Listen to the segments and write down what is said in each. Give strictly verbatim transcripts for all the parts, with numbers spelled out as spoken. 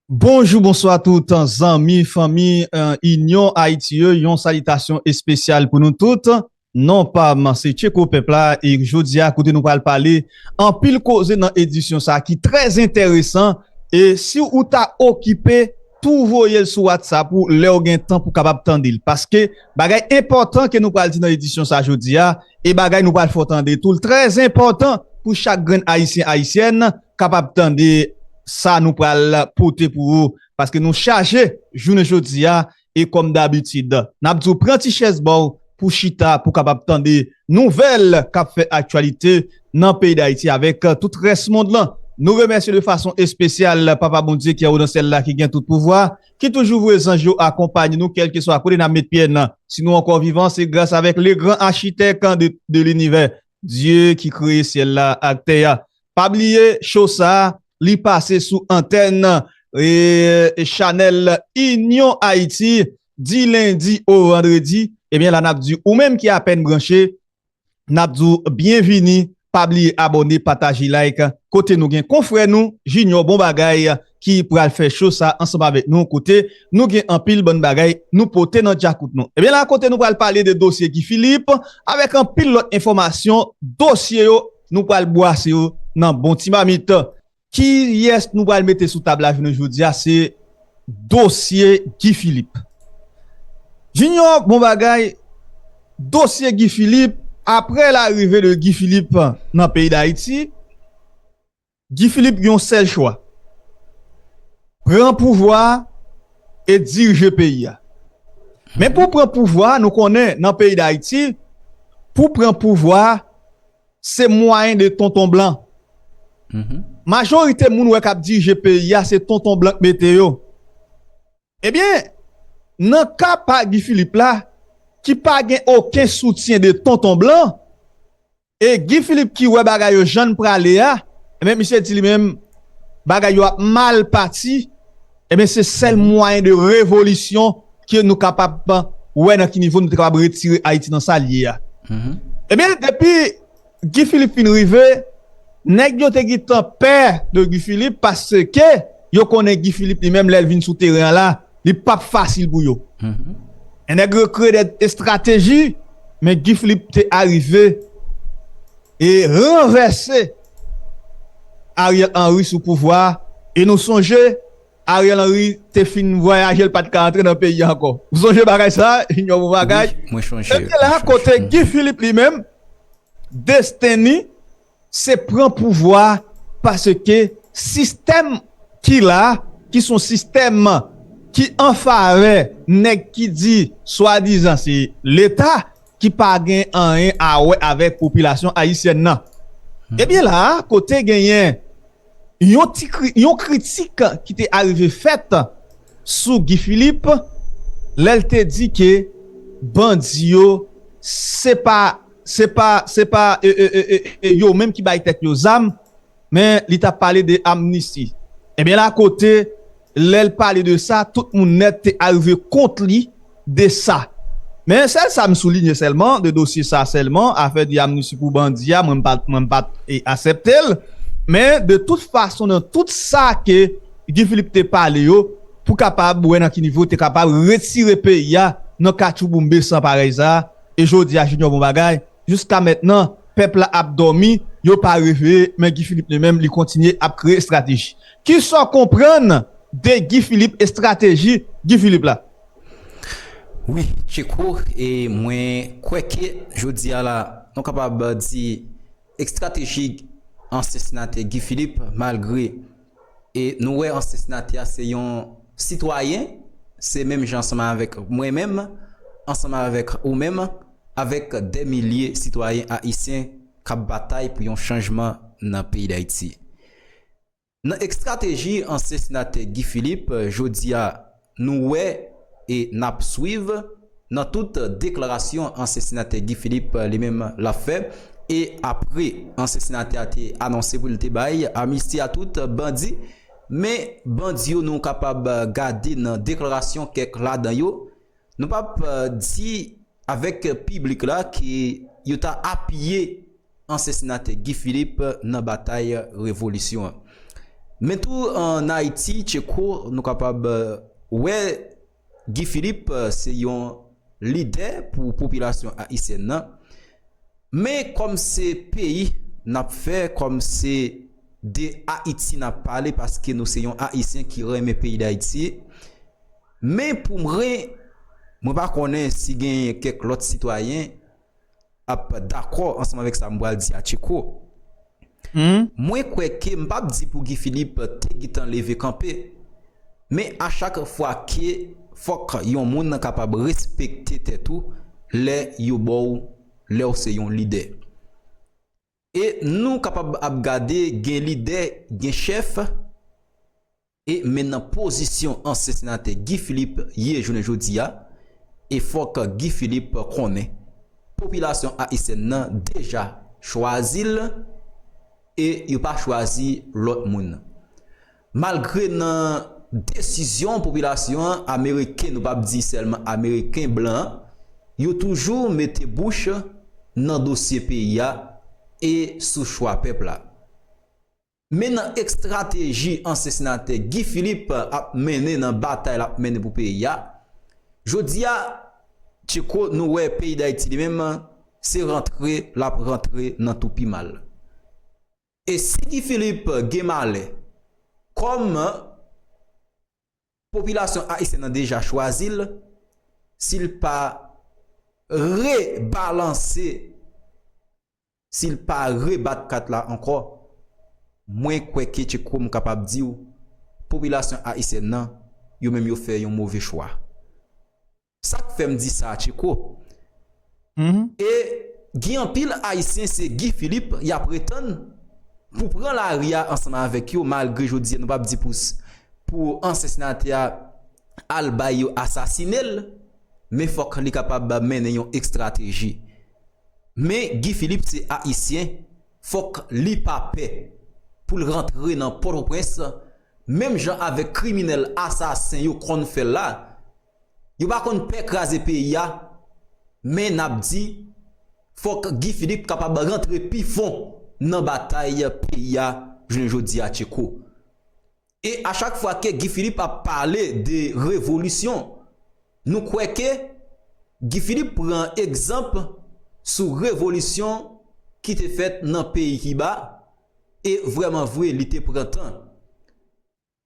Bonjou, bonswa tout zanmi, fanmi, eh, Inyon Ayiti yo. Yon salitasyon espesyal pou nou tout. Non pa m, se Tcheko Pèp la, e jodi a, kote nou pral pale anpil koze nan edisyon sa a ki trè enteresan. E si ou ta okipe, tou voye l sou WhatsApp ou lè w gen tan pou kapab tande l. Paske bagay enpòtan ke nou pral di nan edisyon sa a jodi a, e bagay nou pral fè w tande tou l trè enpòtan pou chak grenn Ayisyen, Ayisyèn kapab tande sa nou pral pote pou ou, paske nou chaje jounen jodi a, e kòm dabitid, n ap di w pran ti chèz ba w pou chita, pou kapab tande nouvèl k ap fè aktyalite nan peyi Dayiti avèk tout rès mond lan. Nou remèsye de fason espesyal Papa Bondye ki anwo nan syèl la, ki gen tout pouvwa, ki toujou voye zanj yo akonpanye nou, kèlkeswa kote n ap met pye n. Si nou ankò vivan, se gras avèk le gran achitèk de, de linivè, Dye ki kreye syèl la ak tè a. Pa bliye, show sa a, li pase sou antèn, e, chanèl Inyon Ayiti, di lendi o vandredi. Ebyen, la n ap di, ou menm ki apèn branche, n ap di w byenvini. Pa bliye abòne, pataje, like, kote nou gen konfrè nou, Junior Bon Bagay, ki pral fè show sa ansanm avèk nou, kote nou gen anpil bann bagay nou pote nan djakout nou. Ebyen, la, kote nou pral pale de dosye Guy Philippe, avèk anpil lòt enfòmasyon, dosye yo, nou pral bwase yo nan bon ti mamit. Kiyès nou pral mete sou tab la jounen jodi a? Se dosye Guy Philippe. Junior Bon Bagay, dosye Guy Philippe, apre larive de Guy Philippe nan peyi Dayiti, Guy Philippe gen yon sèl chwa. Pran pouvwa a e dirije peyi a. Men pou pran pouvwa a, nou konnen nan peyi Dayiti, pou pran pouvwa a, se mwayen de tonton blan. Mhm. Majorite moun wè k ap dirije peyi a, se tonton blan k mete yo. Ebyen, nan ka pa Guy Philippe la, ki pa gen okenn soutyen de tonton blan, e Guy Philippe ki wè bagay yo jan n prale a, ebyen, misye di li menm, bagay yo ap mal pati, ebyen, se sèl mwayen de revolisyon ke nou kapab wè nan ki nivo nou te kapab retire Ayiti nan sa l ye a. Mhm. Ebyen, depi Guy Philippe fin rive, nèg yo te gentan pè de Guy Philippe paske yo konnen Guy Philippe li menm lè l vin sou teren an la, li p ap fasil pou yo. Mhm. E nèg yo kreye de estrateji, men Guy Philippe te arive e ranvèse Ariel Henry sou pouvwa a. E nou sonje, Ariel Henry te fin vwayaje, l pa t ka antre nan peyi a ankò. Ou sonje bagay sa a? Yon bon bagay. Wi, mwen sonje, ebyen la, mwen sonje. Kote Guy Philippe li menm, desten li, se pran pouvwa a, paske sistèm ki la, ki se yon sistèm ki an favè nèg ki di swadizan se Leta, ki pa gen anyen a wè avèk popilasyon ayisyèn nan. Hmm. Ebyen la, kote genyen yon ti kri-, yon kritik ki te arive fèt sou Guy Philippe, lè l te di ke bandi yo, se pa, se pa, se pa, e, e, e, e, e, yo menm ki bay tèt yo zam, men li t ap pale de amnisti. Ebyen la, kote lè l pale de sa, tout moun nèt te arive kont li de sa. Men sèl sa m soulinye sèlman, de dosye sa sèlman, afè di amnisti pou bandi a, mwen m pa t, mwen m pa t, e, aksepte l. Men de tout fason, nan tout sa ke Guy Philippe te pale yo, pou kapab wè nan ki nivo te kapab retire peyi a nan katchouboumbe san parèy sa a. E jodi a, Junior Bon Bagay, jiska mentnan, pèp la ap dòmi, yo pa reveye, men Guy Philippe li menm, li kontinye ap kreye estrateji. Kisa w konprann de Guy Philippe, estrateji Guy Philippe la? Wi, Tcheko, e mwen kwè ke jodi a la, nou kapab di estrateji ansyen senatè Guy Philippe, malgre, e nou wè ansyen senatè a se yon sitwayen, se menm jan ansanm avèk mwen menm, ansanm avèk ou menm, avèk dè milye sitwayen ayisyen k ap batay pou yon chanjman nan peyi Dayiti. Nan estrateji ansyen senatè Guy Philippe, jodi a, nou wè e n ap swiv nan tout deklarasyon ansyen senatè Guy Philippe li menm l ap fè. E apre ansyen senatè a te anonse pou l te bay amnisti a tout bandi, men bandi yo nou kapab gade nan deklarasyon kèk ladan yo, nou p ap, eh, di avèk piblik la ke yo ta apiye ansyen senatè Guy Philippe nan batay revolisyon an. Men tou ann Ayiti, Tcheko, nou kapab wè Guy Philippe se yon lidè pou popilasyon ayisyèn nan. Men kòm se peyi n ap fè, kòm se de Ayiti n ap pale, paske nou se yon Ayisyen ki renmen peyi Dayiti. Men pou mwen, mwen pa konnen si gen kèk lòt sitwayen ap dakò ansanm avèk sa m pral di a, Tcheko. Mwen kwè ke m p ap di pou Guy Philippe te gentan leve kanpe, men a chak fwa ke fòk yon moun kapab respekte tèt ou lè yo ba w, lè w se yon lidè. E nou kapab ap gade, gen lidè, gen chèf, e men nan pozisyon ansyen senatè Guy Philippe ye jounen jodi a, e fòk Guy Philippe konnen popilasyon ayisyèn nan deja chwazi l, e yo pa chwazi lòt moun. Malgre nan desizyon popilasyon an, ameriken, nou p ap di sèlman ameriken blan an, yo toujou mete bouch nan dosye peyi a e sou chwa pèp la. Men nan estrateji ansyen senatè Guy Philippe ap mennen nan batay l ap mennen pou peyi a, jodi a, Tcheko, nou wè peyi Dayiti li menm, se rantre l ap rantre nan tou pi mal. E si Guy Philippe gen malè, kòm popilasyon ayisyèn nan deja chwazi l, si l pa rebalanse, si l pa rebat kat la ankò, mwen kwè ke Tcheko, m kapab di w, popilasyon ayisyèn nan, yo menm yo fè yon move chwa. Sa k fè m di sa, Tcheko? E gen anpil Ayisyen, se Guy Philippe y ap ret tann pou pran lari a ansanm avèk yo, malgre jodi a nou p ap di pou, pou ansyen senatè a al bay yo asasine l, men fòk li kapab mennen yon estrateji. Men Guy Philippe se Ayisyen, fòk li pa pè pou l rantre nan Pòtoprens, menm jan avèk kriminèl asasen yo konn fè l la. Yo pa konn pè kraze peyi a, men n ap di, fòk Guy Philippe kapab rantre pi fon nan batay peyi a jounen jodi a, Tcheko. E a chak fwa ke Guy Philippe ap pale de revolisyon, nou kwè ke Guy Philippe pran egzanp sou revolisyon ki te fèt nan peyi Kiba, e vrèman vre, li te pran tan.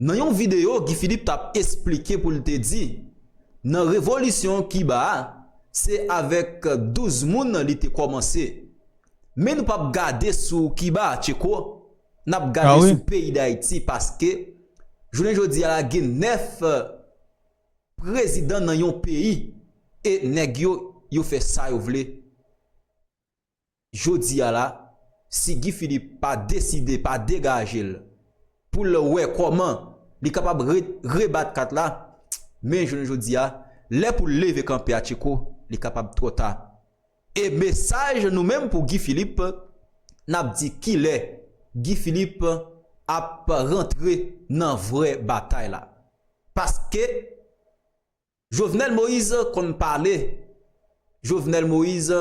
Nan yon videyo, Guy Philippe t ap esplike pou l te di, nan revolisyon Kiba a, se avèk douz moun li te kòmanse. Men nou p ap gade sou Kiba, Tcheko, n ap gade sou peyi Dayiti, paske jounen jodi a la, gen nèf prezidan nan yon peyi, e nèg yo, yo fè sa yo vle. Jodi a la, si Guy Philippe pa deside, pa degaje l pou l wè kòman li kapab re-, rebat kat la, men jounen jodi a, lè pou l leve kanpe a, Tcheko, li kapab twò ta. E mesaj nou menm pou Guy Philippe, n ap di kilè Guy Philippe ap rantre nan vrè batay la. Paske Jovenel Moïse konn pale. Jovenel Moïse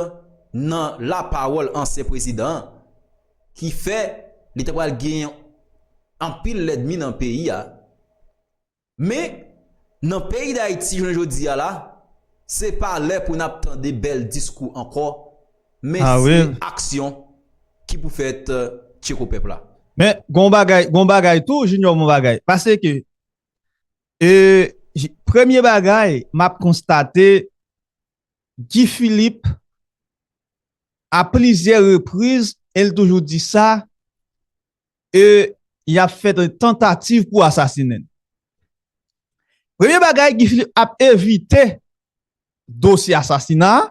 nan lapawòl ansyen prezidan an, ki fè li ta pral gen anpil lènmi nan peyi a. Men, nan peyi Dayiti, jounen jodi a la, se pa lè pou n ap tande bèl diskou ankò, men se aksyon ki pou fèt, Tcheko, pèp la. Men, gon bagay, gon bagay tou, Junior, mon bagay. Paske, e, j-, premye bagay, m ap konstate, Guy Philippe, a plizyè repriz, e l toujou di sa, e y ap fè tantativ pou asasinen l. Premye bagay, Guy Philippe ap evite dosye asasina a,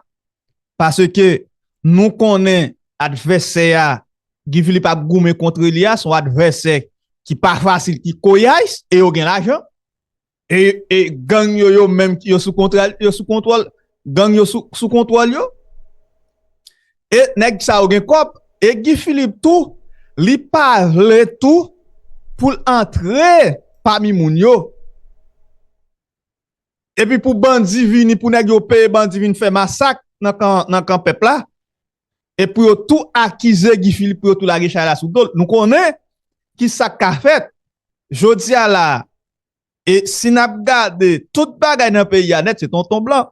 paske nou konnen advèsè a, Guy Philippe ap goumen kont li a, se yon advèsè ki pa fasil, ki koyès, e yo gen lajan. E, e gang yo, yo menm, yo sou kontwòl, yo sou kontwòl, gang yo sou, sou kontwòl yo. E nèg sa yo gen kòb. E Guy Philippe tou, li pa vle tou pou l antre pami moun yo. Epi pou bandi vini, pou nèg yo peye bandi vin fè masak nan kan, nan kan pèp la. E pou yo tou akize Guy Philippe, pou yo tou lage chay la sou do l. Nou konnen ki sa k ka fèt. jodi a la, e si n ap gade tout bagay nan peyi a nèt, se tonton blan.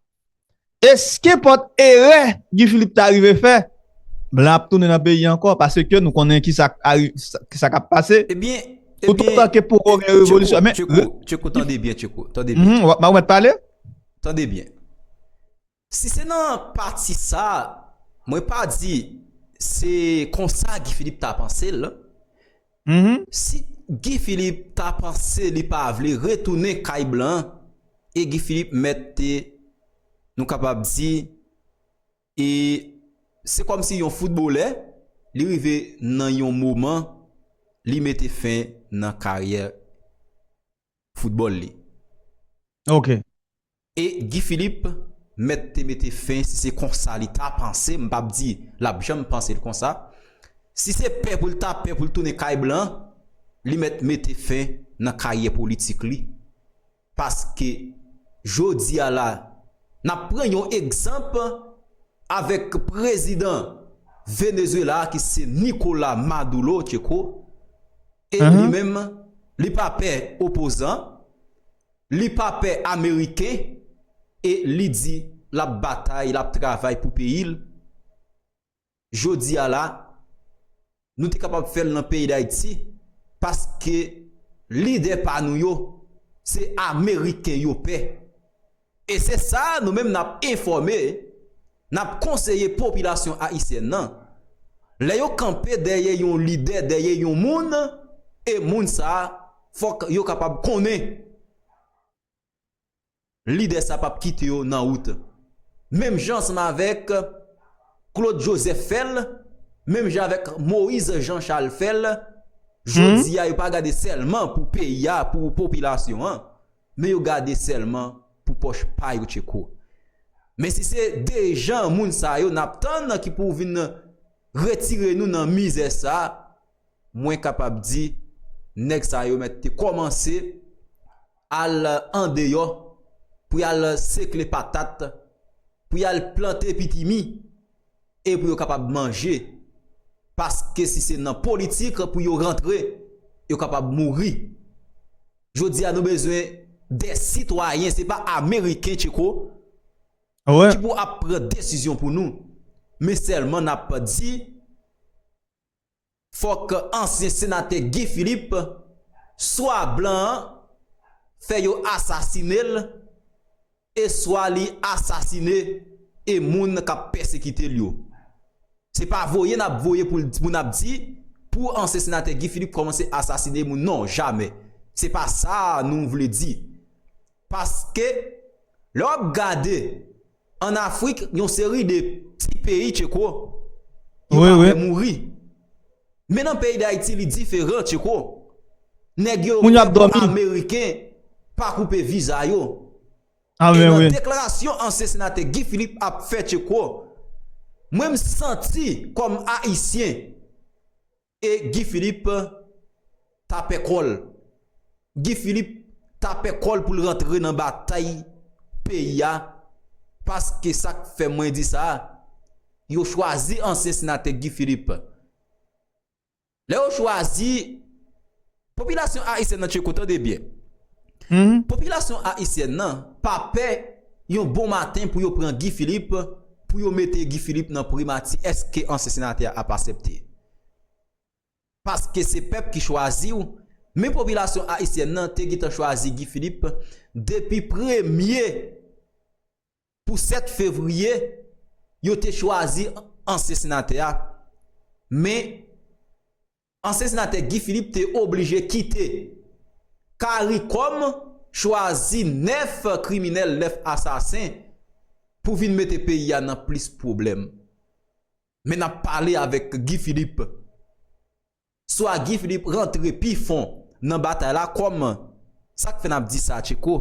Èske pòt erè Guy Philippe ta rive fè, blan ap tounen nan peyi ankò? Paske nou konnen ki sa k ari-, sa, ki sa k ap pase. Ebyen, Tout otan ke poko gen revolisyon. Men, Tcheko, Tcheko, tande byen, Tcheko, tande byen. Mhm, w ap, w ap mèt pale? Tande byen. Si se nan pati sa, mwen pa di se konsa Guy Philippe ta panse l. Mhm. Si Guy Philippe ta panse li pa vle retounen kay blan, e Guy Philippe mèt te, nou kapab di, e se kòmsi yon foutbolè, li rive nan yon moman, li mete fen nan karyè foutbòl li. Ok. E Guy Philippe mèt te mete fen, si se konsa li ta panse, m p ap di l ap janm panse l konsa. Si se pè pou l ta pè pou l tounen kay blan, li mèt mete fen nan karyè politik li. Paske jodi a la, n ap pran yon egzanp avèk prezidan Venezuela a ki se Nicolas Maduro, Tcheko. E li menm, li pa pè opozan, li pa pè ameriken, e li di l ap batay, l ap travay pou peyi l. Jodi a la, nou te kapab fè l nan peyi Dayiti, paske lidè pa nou yo, se ameriken yo pè. E se sa nou menm n ap enfòme, n ap konseye popilasyon ayisyèn nan. Lè yo kanpe dèyè yon lidè, dèyè yon moun, e moun sa a, fòk yo kapab konnen lidè sa p ap kite yo nan wout. Menm jan ansanm avèk Claude Joseph fè l, menm jan avèk Moïse Jean Charles fè l, jodi a yo pa gade sèlman pou peyi a, pou popilasyon an, men yo gade sèlman pou pòch pa yo, Tcheko. Men si se de jan moun sa yo n ap tann ki pou vin retire nou nan mizè sa, mwen kapab di, nèg sa yo mèt te kòmanse al andeyò pou y al sekle patat, pou y al plante pitimi, e pou yo kapab manje. Paske si se nan politik pou yo rantre, yo kapab mouri. Jodi a nou bezwen de sitwayen, se pa ameriken, Tcheko, Wi. ki pou ap pran desizyon pou nou. Men sèlman n ap di, fòk ansyen senatè Guy Philippe, swa blan an fè yo asasine l, e swa li asasine e moun k ap pèsekite l yo. Se pa voye n ap voye pou, pou n ap di, pou ansyen senatè Guy Philippe kòmanse asasine moun. Non, jamè. Se pa sa nou vle di. Paske, lè w ap gade, ann Afrik, yon seri de ti peyi, Tcheko, yo pa pè mouri. Men nan peyi Dayiti, li diferan, Tcheko. Nèg yo pè pou ameriken pa koupe viza yo. E nan deklarasyon ansyen senatè Guy Philippe ap fè, Tcheko, mwen m santi kòm ayisyen, e Guy Philippe ta pè kò l. Guy Philippe ta pè kò l pou l rantre nan batay peyi a, paske sa k fè mwen di sa, yo chwazi ansyen senatè Guy Philippe. Lè yo chwazi, popilasyon ayisyèn nan, Tcheko, tande byen. Popilasyon ayisyèn nan pa pè yon bon maten pou yo pran Guy Philippe, pou yo mete Guy Philippe nan primati, èske ansyen senatè a ap aksepte? Paske se pèp ki chwazi w, men popilasyon ayisyèn nan te gentan chwazi Guy Philippe depi premye pou sèt fevriye, yo te chwazi ansyen senatè a. Men, ansyen senatè Guy Philippe te oblije kite. Caricom chwazi nèf kriminèl, nèf asasen pou vin mete peyi a nan plis pwoblèm. Men n ap pale avèk Guy Philippe. Swa Guy Philippe rantre pi fon nan batay la kòm, sa k fè n ap di sa, Tcheko,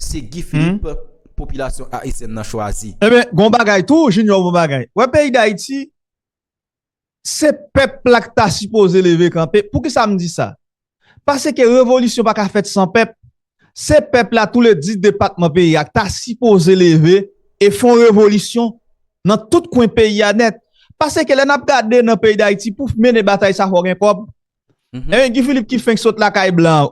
se Guy Philippe popilasyon ayisyèn nan chwazi. Ebyen, gon bagay tou, Junior, gon bagay. Wè, peyi Dayiti, se pèp la k ta sipoze leve kanpe. Poukisa m di sa? Paske revolisyon pa ka fèt san pèp. Se pèp la, tou le dis depatman peyi a, k ta sipoze leve e fè yon revolisyon nan tout kwen peyi a nèt. Paske lè n ap gade nan peyi Dayiti, pou mennen batay sa, fò gen kòb. Ebyen, Guy Philippe ki fenk sot lakay blan,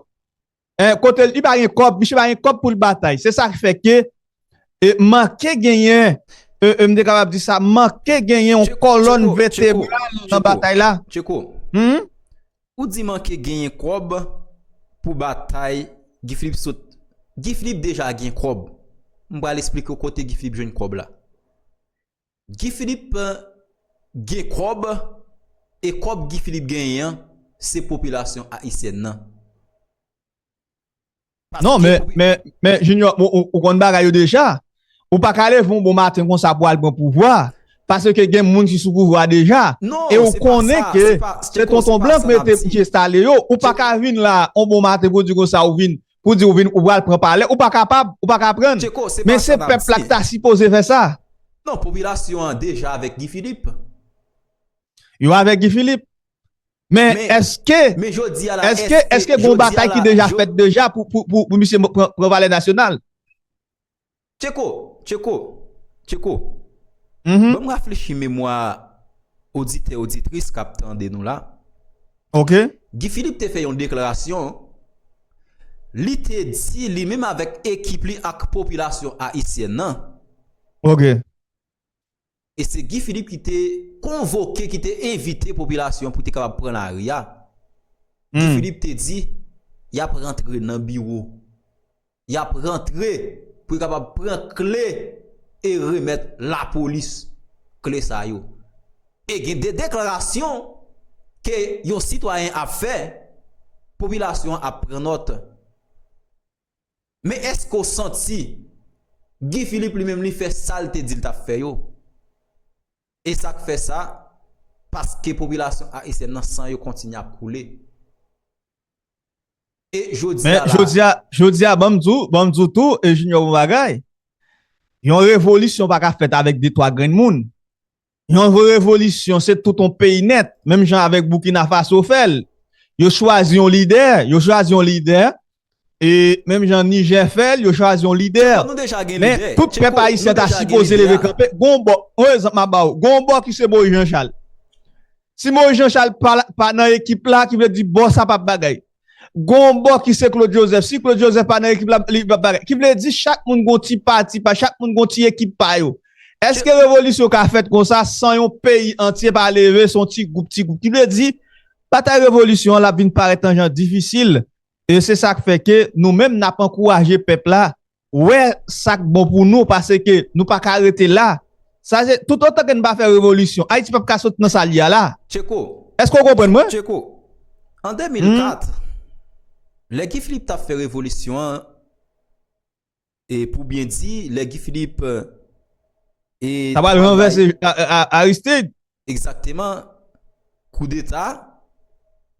Eh, kote li pa gen kòb, misye pa gen kòb pou l batay. Se sa k fè ke, eh, manke genyen, eh, eh, m te kapab di sa, manke genyen yon kòlòn vètebral nan batay la. Tcheko, hmm? Ou di manke genyen kòb pou batay Guy Philippe sot. Guy Philippe deja gen kòb. M pral esplike w kote Guy Philippe jwenn kòb la. Guy Philippe gen kòb, e kòb Guy Philippe genyen an, se popilasyon ayisyèn nan. Non, men, men, men, Junior, ou, ou, ou konn bagay yo deja. Ou pa ka leve yon bon maten konsa pou al pran pouvwa. Paske gen moun ki sou pouvwa deja. E ou konnen ke se Tonton Blan ki mete, ki enstale yo. Ou pa ka vin la, yon bon maten pou di konsa ou vin, pou di ou vin, ou pral pran palè. Ou pa kapab, ou pa ka pran. Men se pèp la ki ta sipoze fè sa. Non, popilasyon an deja avèk Guy Philippe. Yo avèk Guy Philippe. Men èske, èske, èske gon batay ki deja fèt deja pou, pou, pou, pou misye pran, pran palè nasyonal? Tcheko, Tcheko, Tcheko. Ban m rafrechi memwa oditè, oditris k ap tande nou la. Ok. Guy Philippe te fè yon deklarasyon. Li te di, li menm avèk ekip li ak popilasyon ayisyèn nan. Ok. E se Guy Philippe ki te konvoke, ki te envite popilasyon pou te kapab pran lari a. Guy Philippe te di, y ap rantre nan biwo. Y ap rantre pou yo kapab pran kle e remèt lapolis kle sa yo. E gen de deklarasyon ke yon sitwayen ap fè, popilasyon an ap pran nòt. Men èske w santi Guy Philippe li menm li fè sa l te di l t ap fè yo? E sa k fè sa, paske popilasyon ayisyèn nan san yo kontinye ap koule. E jodi a la, jodi a, jodi a, ban m di w, ban m di w tou, e Junior, yon bagay. Yon revolisyon pa ka fèt avèk de twa grenn moun. Yon revolisyon, se tout yon peyi nèt, menm jan avèk Burkina Faso fè l. Yo chwazi yon lidè, yo chwazi yon lidè, e menm jan Nijè fè l, yo chwazi yon lidè. Men tout pèp ayisyen ta sipoze leve kanpe. Gon bò, yon egzanp m ap ba w, gon bò ki se Moïse Jean Charles. Si Moïse Jean Charles pa, pa nan ekip la, ki vle di bò sa p ap bagay. Gon bò ki se Claude Joseph. Si Claude Joseph pa nan ekip la, li p ap bagay. Ki vle di chak moun gon ti pati pa, chak moun gon ti ekip pa yo. Èske revolisyon ka fèt konsa san yon peyi antye pa leve, se yon ti gwoup, ti gwoup? Ki vle di, batay revolisyon an l ap vin parèt yon jan difisil. E se sa k fè ke nou menm n ap ankouraje pèp la wè sa k bon pou nou, paske nou pa ka rete la. Sa se, toutotan ke n pa fè revolisyon, Ayiti p ap ka sot nan sa l ye a la. Tcheko. Èske w konprann mwen? Tcheko. An de mil kat, lè Guy Philippe t ap fè revolisyon an, e pou byen di, lè Guy Philippe, e, t ap pral ranvèse Aristide. Egzakteman, koudeta,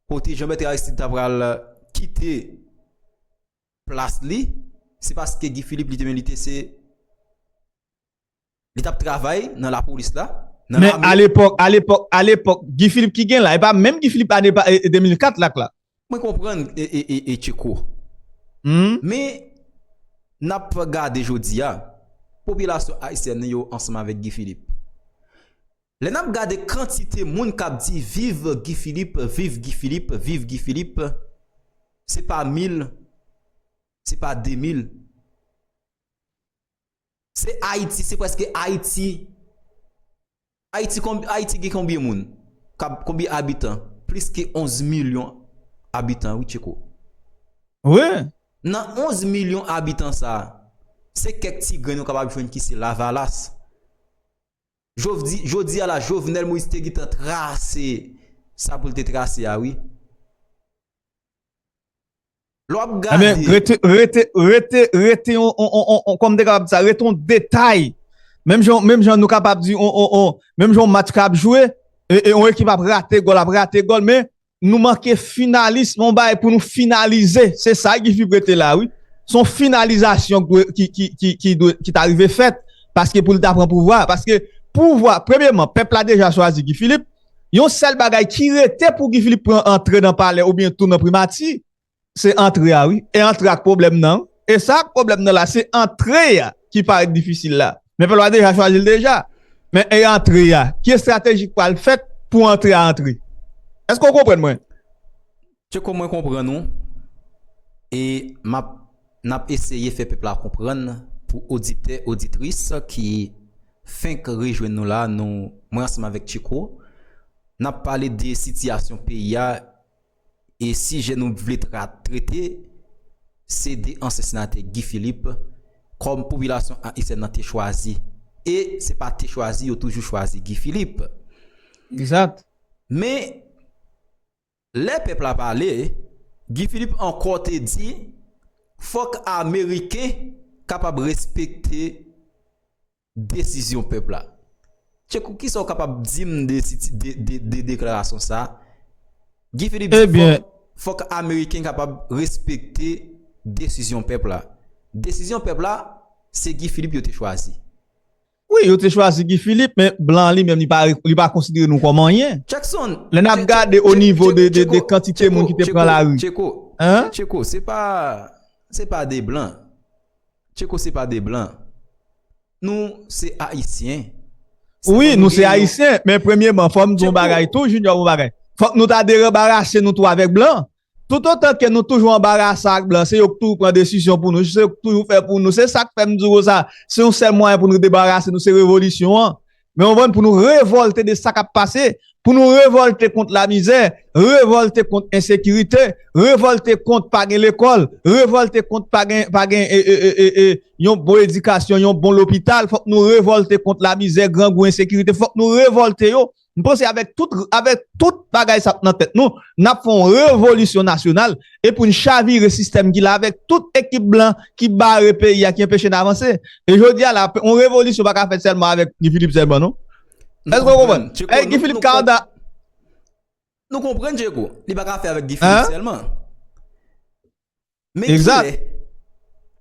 kote Jean Bertrand Aristide t ap pral kite plas li, se paske Guy Philippe li te menm li te se, li t ap travay nan lapolis la, nan lame. Men alepòk, alepòk, alepòk, Guy Philippe ki gen la, e pa menm Guy Philippe ane pa, e, e de mil kat la k la. Mwen konprann, e, e, e, e Tcheko. Men, n ap gade jodi a, popilasyon ayisyèn nan yo ansanm avèk Guy Philippe. Lè n ap gade kantite moun k ap di viv Guy Philippe, viv Guy Philippe, viv Guy Philippe, se pa mil, se pa de mil. Se Ayiti, se prèske Ayiti. Ayiti, konb-, Ayiti gen konbyen moun? K ap, konbyen abitan? Plis ke onz milyon abitan, wi, Tcheko. Wi. Nan onz milyon abitan sa a, se kèk ti grenn ou kapab jwenn ki se Lavalas. Jovdi-, jodi a la, Jovenel Moïse te gentan trase sa pou l te trase a, wi. Lè w ap gade. Ebyen, rete, rete, rete, rete, on, on, on, on, on, kòm m te kapab di sa, rete yon detay. Menm jan, menm jan nou kapab di, on, on, on, menm jan yon match k ap jwe, e, e yon ekip ap rate gòl, ap rate gòl, men nou manke finalis, yon bagay pou nou finalize. Se sa Guy Philippe rete la, wi. Se yon finalizasyon ki, ki, ki, ki, ki dwe, ki ta rive fèt, paske pou l ta pran pouvwa. Paske pouvwa, premyèman, pèp la deja chwazi Guy Philippe. Yon sèl bagay ki rete pou Guy Philippe pran antre nan palè oubyen tou nan primati, se antre a, wi. E antre a k pwoblèm nan. E sa k pwoblèm nan la, se antre a ki parèt difisil la. Men pèp la deja chwazi l deja. Men e antre a, ki estrateji k pral fèt pou antre a antre? Èske w konprann mwen? Tcheko, mwen konprann ou. E m ap, n ap eseye fè pèp la konprann, pou oditè, oditris ki fenk rejwenn nou la, nou, mwen ansanm avèk Tcheko, n ap pale de sitiyasyon peyi a, e sijè nou vle tra-, trete, se de ansyen senatè Guy Philippe, kòm popilasyon ayisyèn nan te chwazi. E se pa te chwazi, yo toujou chwazi Guy Philippe. Egzat. Men, lè pèp la pale, Guy Philippe ankò te di, fòk Ameriken kapab respekte desizyon pèp la. Tcheko, kisa w kapab di m de, siti- de, de, de deklarasyon sa a? Guy Philippe di, ebyen, fòk, fòk Ameriken kapab respekte desizyon pèp la. Desizyon pèp la, se Guy Philippe yo te chwazi. Wi, yo te chwazi Guy Philippe, men blan li menm, li pa, li pa konsidere nou kòm anyen. Jackson, lè n ap gade o nivo de, de, de kantite moun ki te pran lari. Tcheko, Tcheko, se pa, se pa de blan. Tcheko, se pa de blan. Nou se Ayisyen. Wi, nou se Ayisyen, men premyeman, fò m di yon bagay tou, Junior, yon bagay. Fòk nou ta deranbarase nou tou avèk blan. Toutotan ke nou toujou anbarase ak blan, se yo k toujou pran desizyon pou nou, se yo k toujou fè pou nou. Se sa k fè m di w sa, se yon sèl mwayen pou nou debarase nou, se revolisyon an. Men w konprann, pou nou revòlte de sa k ap pase, pou nou revòlte kont lamizè, revòlte kont ensekirite, revòlte kont pa gen lekòl, revòlte kont pa gen, pa gen, e, e, e, e, e, yon bon edikasyon, yon bon lopital. Fòk nou revòlte kont lamizè, grangou, ensekirite. Fòk nou revòlte yo. M panse avèk tout, avèk tout bagay sa ap nan tèt nou, n ap fè yon revolisyon nasyonal e pou n chavire sistèm ki la avèk tout ekip blan ki bare peyi a, ki anpeche n avanse. E jodi a la, yon revolisyon pa ka fèt sèlman avèk Guy Philippe sèlman, non. Èske w konprann? Guy Philippe ka anba. Nou konprann, Tcheko. Li pa ka fè avèk Guy Philippe sèlman. Men kilè,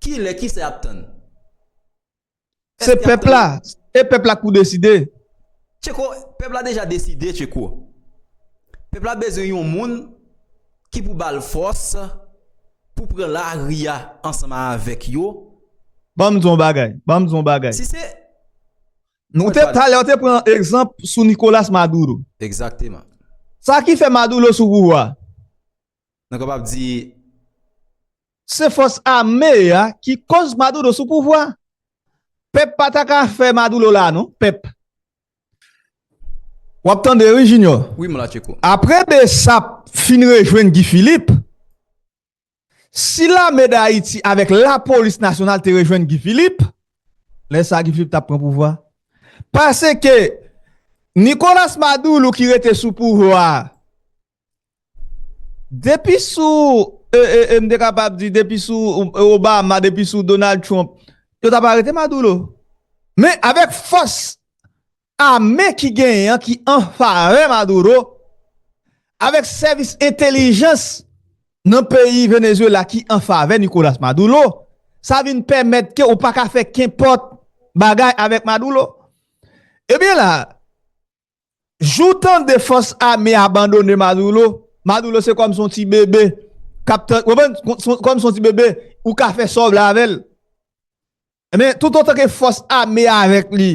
kilè, kisa y ap tann? Se pèp la. E pèp la k pou deside. Tcheko, pèp la deja deside, Tcheko. Pèp la bezwen yon moun ki pou ba l fòs pou pran lari a ansanm avèk yo. Ban m di w yon bagay. Ban m di w yon bagay. Si se Nou te, talè, w te pran egzanp sou Nicolas Maduro. Egzakteman. Sa ki fè Maduro sou pouvwa? Nou kapab di se fòs ame a ki koz Maduro sou pouvwa. Pèp pa ta ka fè Maduro la, non. Pèp. W ap tande, wi, Junior. Wi, m la, Tcheko. Apre Bessap fin rejwenn Guy Philippe, si Lame d Ayiti avèk Lapolis Nasyonal te rejwenn Guy Philippe, lè sa a Guy Philippe t ap pran pouvwa. Paske Nicolas Maduro ki rete sou pouvwa a, depi sou, e, e, e, m te kapab di, depi sou, e, Obama, depi sou Donald Trump, yo t ap arete Maduro. Men avèk fòs ame ki genyen an ki an favè Maduro, avèk sèvis entèlijans nan peyi Venezuela ki an favè Nicolas Maduro, sa vin pèmèt ke ou pa ka fè kenpòt bagay avèk Maduro. Ebyen la, jou tande fòs ame abandone Maduro, Maduro se kòm se yon ti bebe k ap tann, w konprann? Kòm se yon ti bebe, ou ka fè sa w vle avè l. Ebyen, toutotan ke fòs ame avèk li,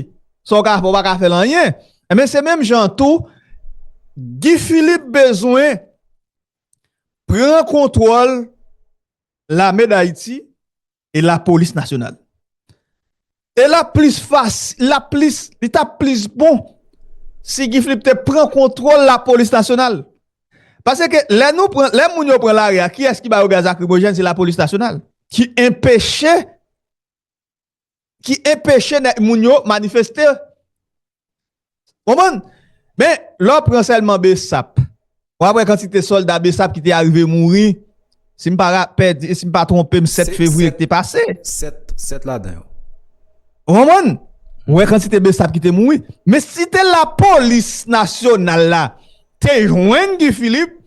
sa w ka fè, w pa ka fè l anyen. Ebyen, se menm jan tou, Guy Philippe bezwen pran kontwòl Lame d Ayiti e Lapolis Nasyonal. E l ap plis fas-, l ap plis, li t ap plis bon si Guy Philippe te pran kontwòl Lapolis Nasyonal. Paske lè nou pran, lè moun yo pran lari a, kiyès ki ba yo gaz lakrimojèn? Se Lapolis Nasyonal ki enpeche ki enpeche nèg moun yo manifeste. Konprann? Men, lè w pran sèlman Bessap, w ap wè kantite sòlda Bessap ki te arive mouri, si m pa ra-, pèdi, si m pa twonpe m, sèt fevriye ki te pase. Sèt, sèt ladan yo. Ou konprann? Ou wè kantite Bessap ki te mouri. Men si te Lapolis Nasyonal la te jwenn Guy Philippe,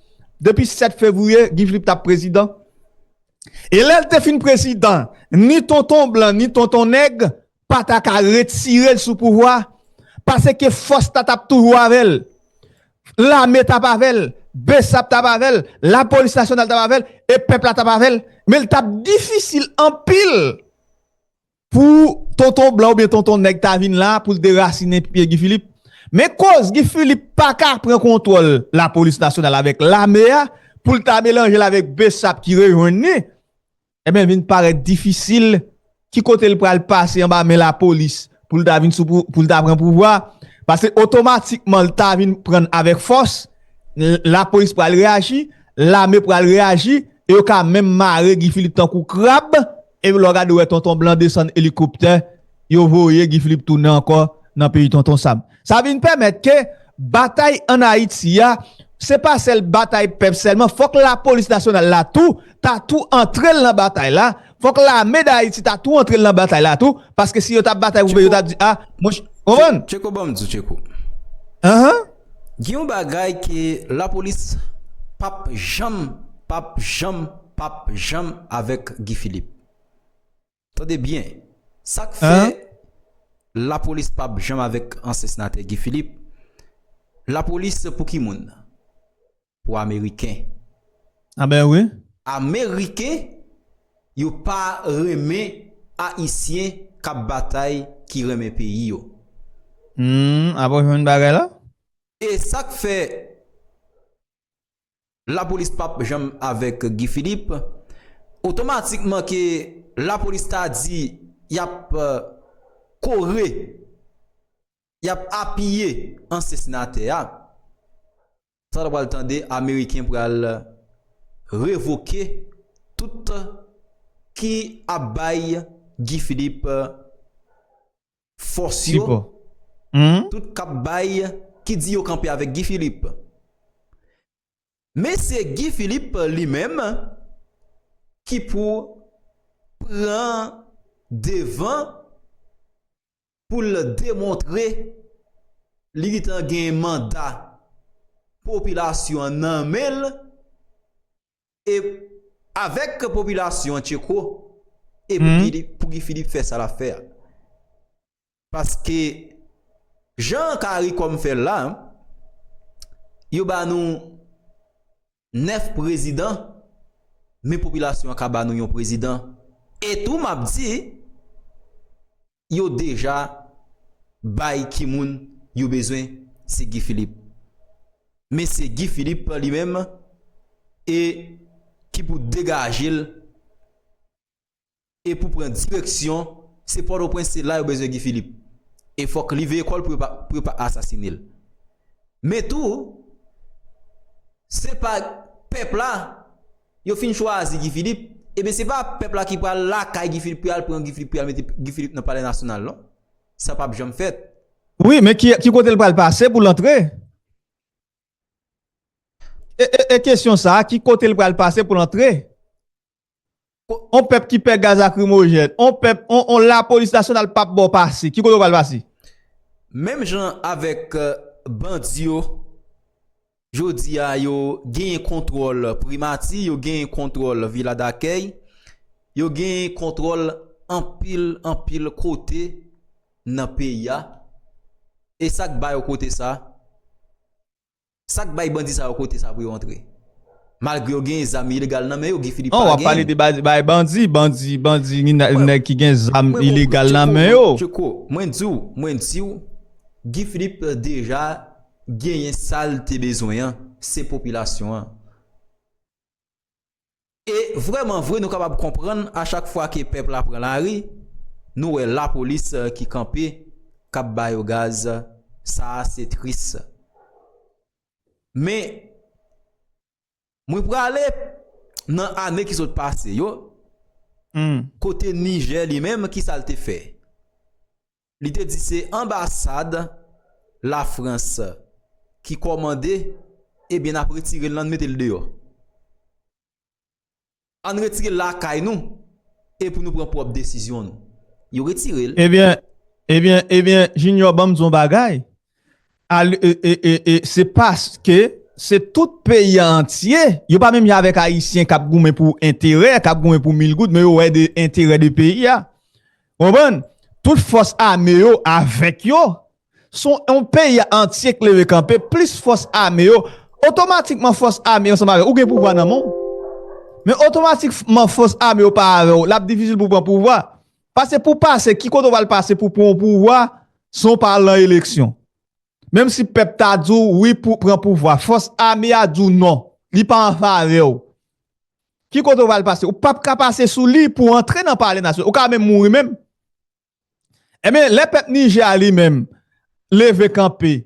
depi sèt fevriye, Guy Philippe t ap prezidan. E lè l te fin prezidan, ni Tonton Blan, ni Tonton Nèg pa ta ka retire l sou pouvwa, paske fòs la t ap toujou avè l. Lame t ap avè l, Bessap t ap avè l, Lapolis Nasyonal t ap avè l, e pèp la t ap avè l. Men l t ap difisil anpil pou Tonton Blan oubyen Tonton Nèg ta vin la pou l derasinen pye Guy Philippe. Men koz Guy Philippe pa ka pran kontwòl Lapolis Nasyonal avèk lame a, pou l ta melanje l avèk Bessap ki rejwenn li, ebyen, vin parèt difisil ki kote l pral pase anba men lapolis pou l ta vin sou pou, pou l ta pran pouvwa. Paske otomatikman l ta vin pran avèk fòs, l- lapolis pral reyaji, lame pral reyaji, e yo ka menm mare Guy Philippe tankou krab, e lè w gade w wè Tonton Blan desann elikoptè, yo voye Guy Philippe tounen ankò nan peyi Tonton Sam. Sa vin pèmèt ke batay ann Ayiti a, se pa sèl batay pèp sèlman, fòk lapolis nasyonal la tou, ta tou antre l nan batay la, fòk lame d Ayiti ta tou antre l nan batay la tou, paske si yo t ap batay pou peyi, yo t ap di, a, monchè, konprann? Tcheko, ban m di w, Tcheko. Ahan. Gen yon bagay ke lapolis p ap janm, p ap janm, p ap janm avèk Guy Philippe. Tande byen. Sa k fè lapolis p ap janm avèk ansyen senatè Guy Philippe? Lapolis pou ki moun? Pou Ameriken. A ben wi. Ameriken, yo pa renmen Ayisyen k ap batay, ki renmen peyi yo. Hmm, apre w jwenn bagay la? E sa k fè lapolis p ap janm avèk Guy Philippe, otomatikman ke lapolis ta di y ap, euh, kore, y ap apiye ansyen senatè a, sa w pral tande, Ameriken pral revoke tout ki ap bay Guy Philippe fòs yo, sipò. Hmm. Tout k ap bay, ki di yo kanpe avèk Guy Philippe. Men se Guy Philippe li menm ki pou pran devan pou l demontre li gentan gen manda popilasyon an nan men l, e avèk popilasyon an, Tcheko, e pou Guy, pou Guy Philippe fè sa l ap fè a. Paske jan CARICOM fè l la, yo ba nou nèf prezidan, men popilasyon an ka ba nou yon prezidan. E tou, m ap di, yo deja bay ki moun yo bezwen, se Guy Philippe. Men se Guy Philippe li menm e ki pou degaje l e pou pran direksyon, se Pòtoprens, se la yo bezwen Guy Philippe. E fòk li veye kò l pou yo pa, pou yo pa asasinen l. Men tou, se pa pèp la, yo fin chwazi Guy Philippe, ebyen se pa pèp la ki pral lakay Guy Philippe pou y al pran Guy Philippe, pou y al mete Guy Philippe nan Palè Nasyonal, non. Sa p ap janm fèt. Wi, men ki, ki kote l pral pase pou l antre? E, e, e kesyon sa a, ki kote l pral pase pou l antre? On pèp ki pè gaz lakrimojèn, on pèp, on, on lapolis nasyonal p ap ba w pase, ki kote w pral pase? Menm jan avèk, euh, bandi yo, jodi a yo genyen kontwòl primati, yo genyen kontwòl vila dakèy, yo genyen kontwòl anpil, anpil kote nan peyi a. E sa k ba yo kote sa? Sa k bay bandi sa yo kote sa pou yo antre? Malgre yo genyen zam ilegal nan men yo, Guy Philippe pa genyen. Non, w ap pale de ba-, bay bandi, bandi, bandi, ni na-, nèg ki gen zam ilegal nan men yo. Tcheko, mwen di w, mwen di w, Guy Philippe deja genyen sa l te bezwen an, se popilasyon an. E vrèman vre, nou kapab konprann, a chak fwa ke pèp la pran lari, nou wè lapolis, eh, ki kanpe, k ap ba yo gaz, sa a se tris. Men, mwen prale nan ane ki sot pase yo, kote Nijè li menm, ki sa l te fè? Li te di se anbasad Lafrans ki kòmande, ebyen, n ap retire l, n ap mete l deyò. Ann retire l lakay nou, e pou nou pran pwòp desizyon nou. Yo retire l. Ebyen, ebyen, ebyen, Junior, ban m di w yon bagay. Al-, e, e, e, e, se paske se tout peyi a antye, yo pa menm jan avèk Ayisyen k ap goumen pou enterè, k ap goumen pou mil goud, men yo wè de enterè de peyi a. Konprann? Tout fòs ame yo avèk yo. Se yon, yon peyi antye k leve kanpe, plis fòs ame yo. Otomatikman, fòs ame yo ansanm avè w, ou gen pouvwa nan men w. Men otomatikman, fòs ame yo pa avè w, l ap difisil pou w pran pouvwa. Paske pou pase, ki kote w pral pase pou pran yon pouvwa san w pa al nan eleksyon? Menm si pèp ta di w wi pou pran pouvwa, fòs ame a di w non, li pa an favè w. Ki kote w pral pase? Ou p ap ka pase sou li pou w antre nan palè nasyonal. Ou ka menm mouri menm. Ebyen, lè pèp Nijè a li menm leve kanpe,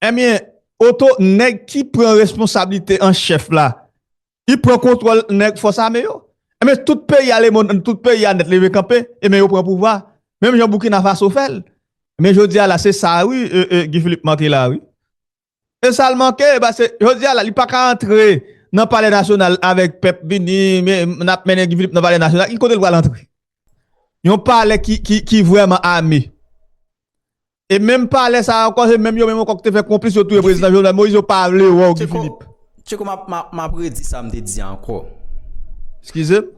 ebyen, oto nèg ki pran responsablite an chèf la, li pran kontwòl nèg fòs ame yo. Ebyen, tout peyi a lemonn, tout peyi a nèt leve kanpe, ebyen, yo pran pouvwa. Menm jan Burkina Faso fè l. Men jodi a la, se sa, wi, e, e, Guy Philippe manke la, wi. E sa l manke, paske jodi a la, li pa ka antre nan palè nasyonal avèk pèp vini, men n ap mennen Guy Philippe nan palè nasyonal. Ki kote l pral antre? Yon palè ki, ki, ki vrèman ame. E menm palè sa a ankò, se menm yo menm ankò ki te fè konplis yo touye prezidan Jovenel Moïse, yo pa vle wè w, Guy Philippe. Tcheko, m ap, m ap, m ap redi sa m te di a ankò. Eskize m.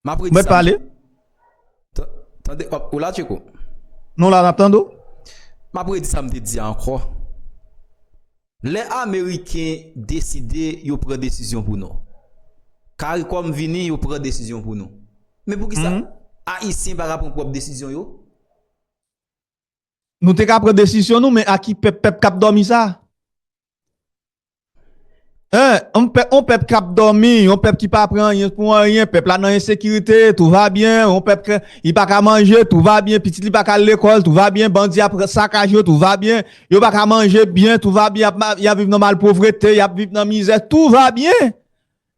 M ap redi Mwen sa m pale. Ta-, tande, w ap, ou la, Tcheko? Nou la, n ap tande w. M ap redi sa m te di a ankò. Lè Ameriken deside yo pran desizyon pou nou, CARICOM vini, yo pran desizyon pou nou. Men poukisa Ayisyen pa ka pran pwòp desizyon yo? Nou te ka pran desizyon nou, men a ki pèp, pèp k ap dòmi sa? Hein, yon pèp, yon pèp k ap dòmi, yon pèp ki pa pran anyen pou anyen, pèp la nan ensekirite, tout va bien, yon pèp ke li pa ka manje, tout va bien, pitit li pa ka al lekòl, tout va bien, bandi ap sakaje yo, tout va bien, yo pa ka manje byen, tout va bien, y ap ma-, y ap viv nan malpovrete, y ap viv nan mizè, tout va bien.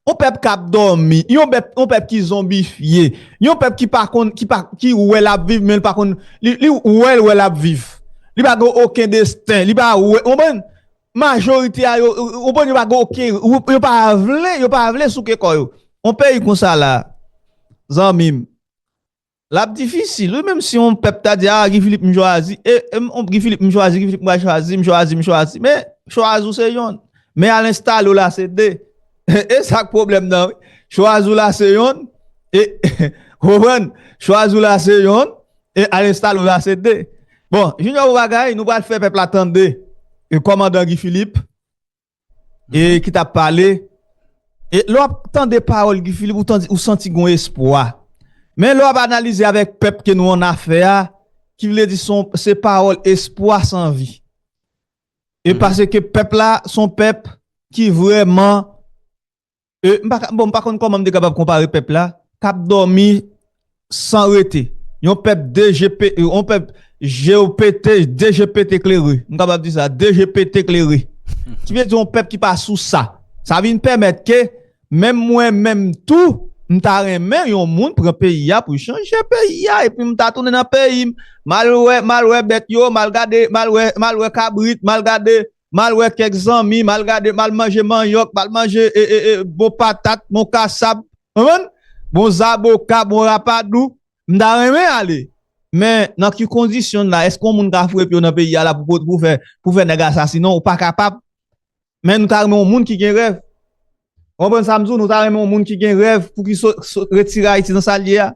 Yon pèp k ap dòmi, yon pèp, yon pèp ki zonbifye, yon pèp ki pa konn, ki pa, ki wè l ap viv, men l pa konn, li, li wè l wè l ap viv. Li pa gen okenn desten, li pa wè, w konprann? Majorite a yo, w konprann, yo pa gen okenn, yo pa vle, yo pa vle souke kò yo. Yon peyi konsa la, zanmi m, l ap difisil, wi, menm si yon pèp ta di, a, Guy Philippe m chwazi, e, e, m, Guy Philippe m chwazi, Guy Philippe m pral chwazi, m chwazi, m chwazi, men chwazi w se yonn. Men al enstale w la se de. E sa k pwoblèm nan, wi. Chwazi w la se yonn, e, konprann? Chwazi w la se yonn, e al enstale w la se de. Bon, Junior, bon bagay, nou pral fè pèp la tande, e, kòmandan Guy Philippe, e ki t ap pale. E lè w ap tande pawòl Guy Philippe, ou tande, ou santi gon espwa. Men lè w ap analize avèk pèp ke nou annafè a, ki vle di se yon, se pawòl espwa san vi. E paske pèp la, se yon pèp ki vrèman, e, m pa ka, bon, m pa konn kòman m te kapab konpare pèp la, k ap dòmi san rete. Yon pèp de je pe-, yon pèp je yo pete, de je pete klere. M kapab di sa, de je pete klere. Ki vle di yon pèp ki pa sou sa. Sa vin pèmèt ke menm mwen menm tou, m ta renmen yon moun pran peyi a pou chanje peyi a, epi m ta tounen nan peyi m. M al wè, m al wè bèt yo, m al gade, m al wè, m al wè kabrit, m al gade, m al wè kèk zanmi, m al gade, m al manje manyòk, m al manje, e, e, e, bon patat, bon kasab, konprann? Bon zaboka, bon rapadou. M ta renmen ale. Men, nan ki kondisyon la, èske yon moun ka foure pye w nan peyi a la pou, pou, pou fè, pou fè nèg asasinen w? Ou pa kapab. Men nou ta renmen yon moun ki gen rèv. Ou konprann sa m di w? Nou ta renmen yon moun ki gen rèv pou ki so-, so-, retire Ayiti nan sa l ye a.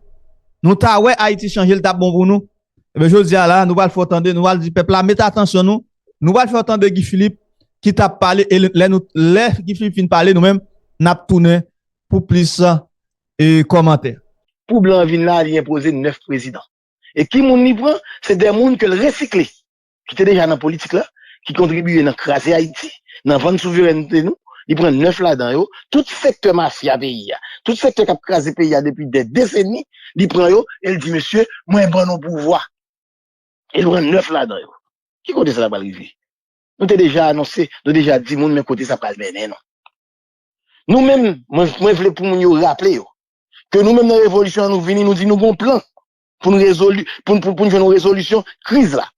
Nou ta wè Ayiti chanje, l t ap bon pou nou. Ebyen, jodi a la, nou pral fè w tande, nou pral di pèp la, mete atansyon nou. Nou pral fè w tande Guy Philippe ki t ap pale, e lè nou, lè Guy Philippe fin pale, nou menm, n ap tounen pou plis, e, kòmantè. Pou blan an vin la, li enpoze nèf prezidan. E ki moun li pran? Se de moun ke l resikle, ki te deja nan politik la, ki kontribiye nan kraze Ayiti, nan vann souverènte nou. Li pran nèf ladan yo, tout sektè mafya peyi a, tout sektè k ap kraze peyi a depi dè deseni, li pran yo e l di, "Mesye, mwen ban nou pouvwa." E l pran nèf ladan yo. Ki kote sa ta pral rive? Nou te deja anonse, nou deja di moun men kote sa pral mennen nou. Nou menm, mwen, mwen vle pou moun yo raple yo, ke nou menm nan revolisyon an nou vini, nou di nou gon plan pou n rezoli-, pou n, pou, pou n jwenn yon rezolisyon kriz la.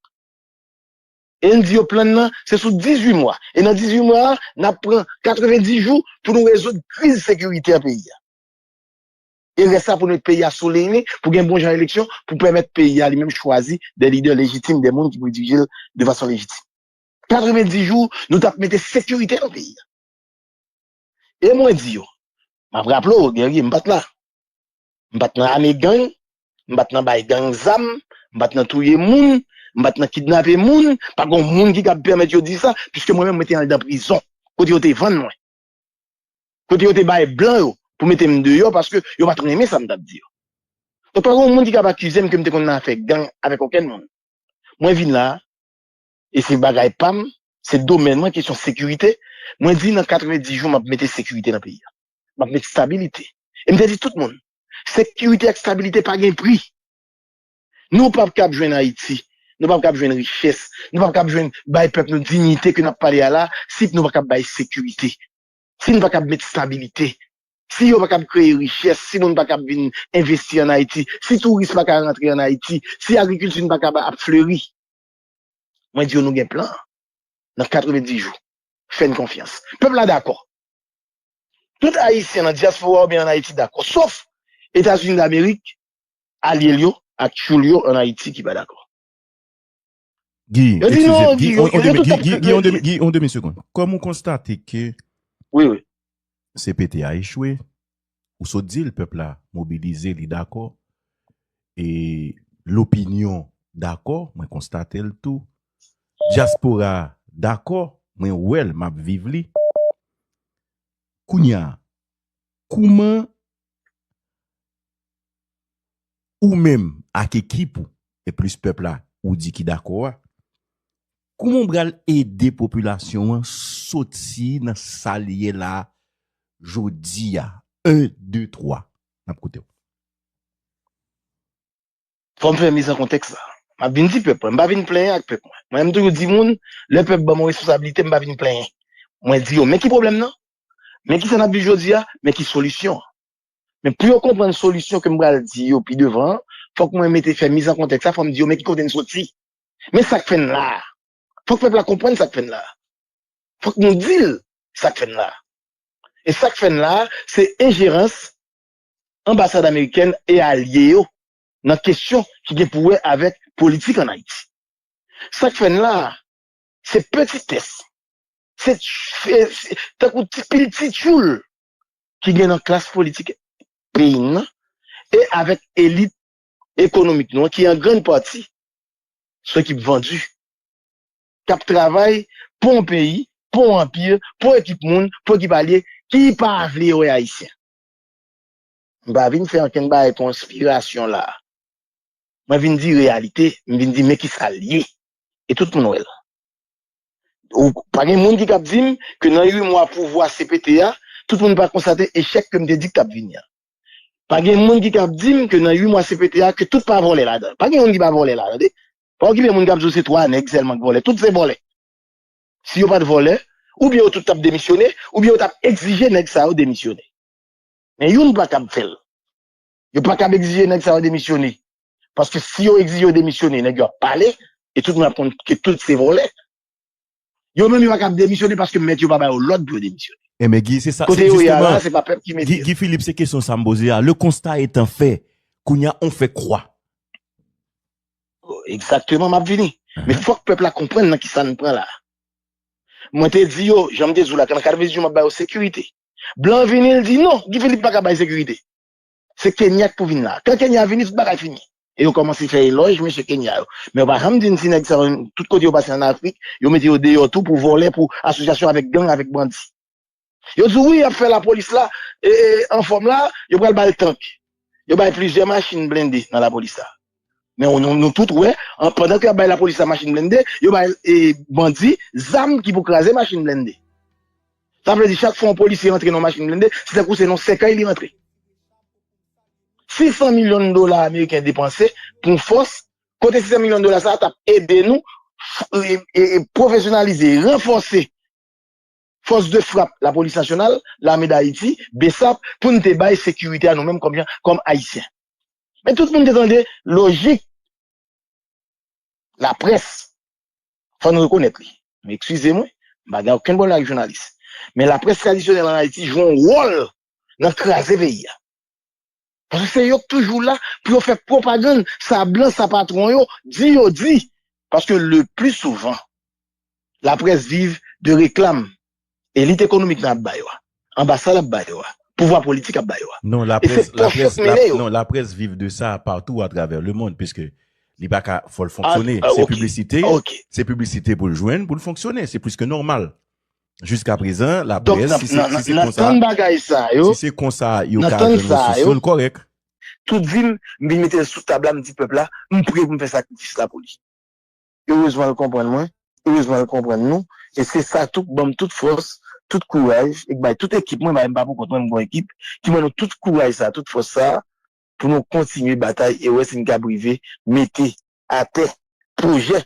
E n di yo plan nan, se sou dizuit mwa. E nan dizuit mwa a, n ap pran katrevenndis jou pou nou rezoud kriz sekirite an peyi a. E rès la pou nou met peyi a sou liy li, pou gen bon jan eleksyon, pou pèmèt peyi a li menm chwazi de lidè lejitim, de moun ki pou dirije l de fason lejitim. Katrevenndis jou, nou t ap mete sekirite nan peyi a. E mwen di yo, m ap raple w, Guerrier, m pa t la. M pa t nan ame gang, m pa t nan bay gang zam, m pa t nan touye moun, m pa t nan kidnape moun, pa gen moun ki kab pèmèt yo di sa, piske mwen menm mwen te anndan prizon, kote yo te vann mwen. Kote yo te bay blan yo pou mete m deyò paske yo pa t renmen sa m t ap di yo. Donk, pa gen moun ki kab akize m ke m te konn nan afè gang avèk okenn moun. Mwen vin la, e se bagay pa m, se domèn mwen, kesyon sekirite. Mwen di nan katrevenndis jou, m ap mete sekirite nan peyi a. m ap met stabilite. E m te di tout moun, sekirite ak stabilite pa gen pri. Nou p ap kab jwenn Ayiti, nou p ap kab jwenn richès, nou p ap kab jwenn bay pèp nou diyite ke n ap pale a la, si nou pa kab bay sekirite, si nou pa kab met stabilite, si yo pa kab kreye richès, si moun pa kab vin envesti ann Ayiti, si touris pa ka rantre ann Ayiti, si agrikilti n pa kab ap fleri. Mwen di yo nou gen plan nan katrevenndis jou. Fè n konfyans. Pèp la dakò. Tout Ayisyen nan dyaspora oubyen ann Ayiti dakò. Sof Etazini Damerik, alye l yo ak tchoul yo ann Ayiti ki pa dakò. Guy, Yo di non, eskize, Guy, yo- on, on yo demi, tout Guy, Guy, Guy, on demi, ap Guy, on demi seconde. Kòm ou konstate ke Wi, wi. C P T a echwe, ou sot di l, pèp la mobilize, li dakò. E lopinyon dakò, mwen konstate l tou. Dyaspora dakò, mwen wè l, m ap viv li. Kounye a, kouman ou menm ak ekip ou, e plis pèp la, ou di ki dakò a, kouman w pral ede popilasyon an soti nan sa l ye la jodi a? En, de, twa. N ap koute w. Fò m fè miz an kontèks la. M ap vin di pèp mwen, m pa vin plenyen ak pèp mwen. Mwen, m toujou di moun, lè pèp ban mwen responsablite, m pa vin plenyen. Mwen di yo, men ki pwoblèm nan, men ki sa n ap viv jodi a, men ki solisyon an. Men pou yo konprann solisyon ke m pral di yo pi devan an, fòk mwen mete fè miz an kontèks la, fò m di yo, men ki kote n soti. Men sa k fè n la a. Fòk pèp la konprann sa k fè n la a. Fòk nou di l sa k fè n la a. E sa k fè n la a, se enjerans anbasad amerikèn e alye yo nan kesyon ki gen pou wè avèk politik ann Ayiti. Sa k fè n la a, se petitès, se, se, se tankou ti pil ti tchoul ki gen nan klas politik peyi n nan e avèk elit ekonomik nou an ki an grann pati se ekip vandi, k ap travay pou yon peyi, pou yon anpi, pou ekip moun, pou ekip alye ki pa vle wè Ayisyen. M pa vin fè ankenn bagay konspirasyon la. Mwen vin di reyalite, m vin di men ki sa l ye. E tout moun wè l. Ou pa gen moun ki kab di m ke nan uit mwa pouvwa C P T a, tout moun pa konstate echèk ke m te di k t ap vini an. Pa gen moun ki kab di m ke nan uit mwa C P T a, ke tout pa vòlè ladan. Pa gen moun ki pa vòlè la, tande. Pa okipe moun k ap di w se twa nèg sèlman k vòlè. Tout se vòlè. Si yo pa t vòlè, oubyen yo tout t ap demisyone, oubyen yo t ap egzije nèg sa yo demisyone. Men youn pa kab fè l. Yo pa kab egzije nèg sa yo demisyone. Paske si yo egzije yo demisyone, nèg yo ap pale, e tout moun ap konn ke tout se vòlè. Yo menm yo pa kab demisyone paske mèt yo pa ba yo lòd pou yo demisyone. Enben, Guy, se sa, Kote se yo ye a jisteman, la, se pa pèp ki mete Guy, Guy Philippe, se kesyon sa m poze a. Le constat étant fait, kounye a, on fait quoi? Egzakteman, m ap vini. Men fòk pèp la konprann nan ki sa n pran la. Mwen te di yo, jan m te di w la, nan katrevenndis jou m ap ba yo sekirite. Blan vini, l di non, Guy Philippe pa ka bay sekirite. Se Kenya k pou vin la. Kan Kenya vini, tout bagay fini. E yo kòmanse fè elòj mesye Kenya yo. Men yo pa janm di n si nèg sa yo, tout kote yo pase ann Afrik, yo mete yo deyò tou pou vòlè, pou asosyasyon avèk gang, avèk bandi. Yo di w wi, y ap fè lapolis la, e, e, anfòm la, yo pral ba l tank. Yo bay plizyè machin blende nan lapolis la. Men nou, nou tout wè, an, pandan ke y ap bay lapolis la machin blende, yo bay e, bandi zam ki pou kraze machin blende. Sa vle di chak fwa yon polisye rantre nan machin blende, se tankou se nan sèkèy li rantre. Sis san milyon dola ameriken depanse pou yon fòs, kote sis san milyon dola sa a t ap ede nou e, e, e pwofesyonalize, ranfòse fòs de frap Lapolis Nasyonal, Lame Dayiti, BSAP, pou n te bay sekirite a nou menm kòm, kòm Ayisyen. Men tout moun te tande lojik laprès. Fò n rekonèt li. Men eskize mwen, m pa gen okenn pwoblèm ak jounalis. Men laprès tradisyonèl ann Ayiti jwe yon wòl nan kraze peyi a. Paske se yo k toujou la pou yo fè pwopagann sa blan, sa patwon yo di yo di. Paske le pli souvan, laprès viv de reklam elit ekonomik nan ap ba yo a, anbasad ap ba yo a, pouvwa politik ap ba yo a. Non, E se laprès, pòch yo laprès, k mennen yo. Non, laprès viv de sa partou atravè le mond, piske li pa ka, fò l Ah, fonksyone. ah, Se ok. piblisite, Ok. Se piblisite pou l jwenn, pou l fonksyone. Se plis ke nòmal. Jiska prezan, Donk, laprès, nan, si se, nan, si se nan konsa, tann bagay sa yo, si se konsa yo nan ka tann jwenn sa resous yo, yo, l kòrèk. Tout vi m, m vin mete l sou tab la, m di pèp la, m pre pou m fè sakrifis la pou li. Erezman, l konprann mwen, erezman, l konprann nou, e se sa tou k ban m tout fòs tout kouraj, e k bay tout ekip mwen, m pa pou kont mwen, m gon ekip, ki ban nou tout kouraj sa, tout fòs sa, pou nou kontinye batay e wè si n kab rive mete atè pwojè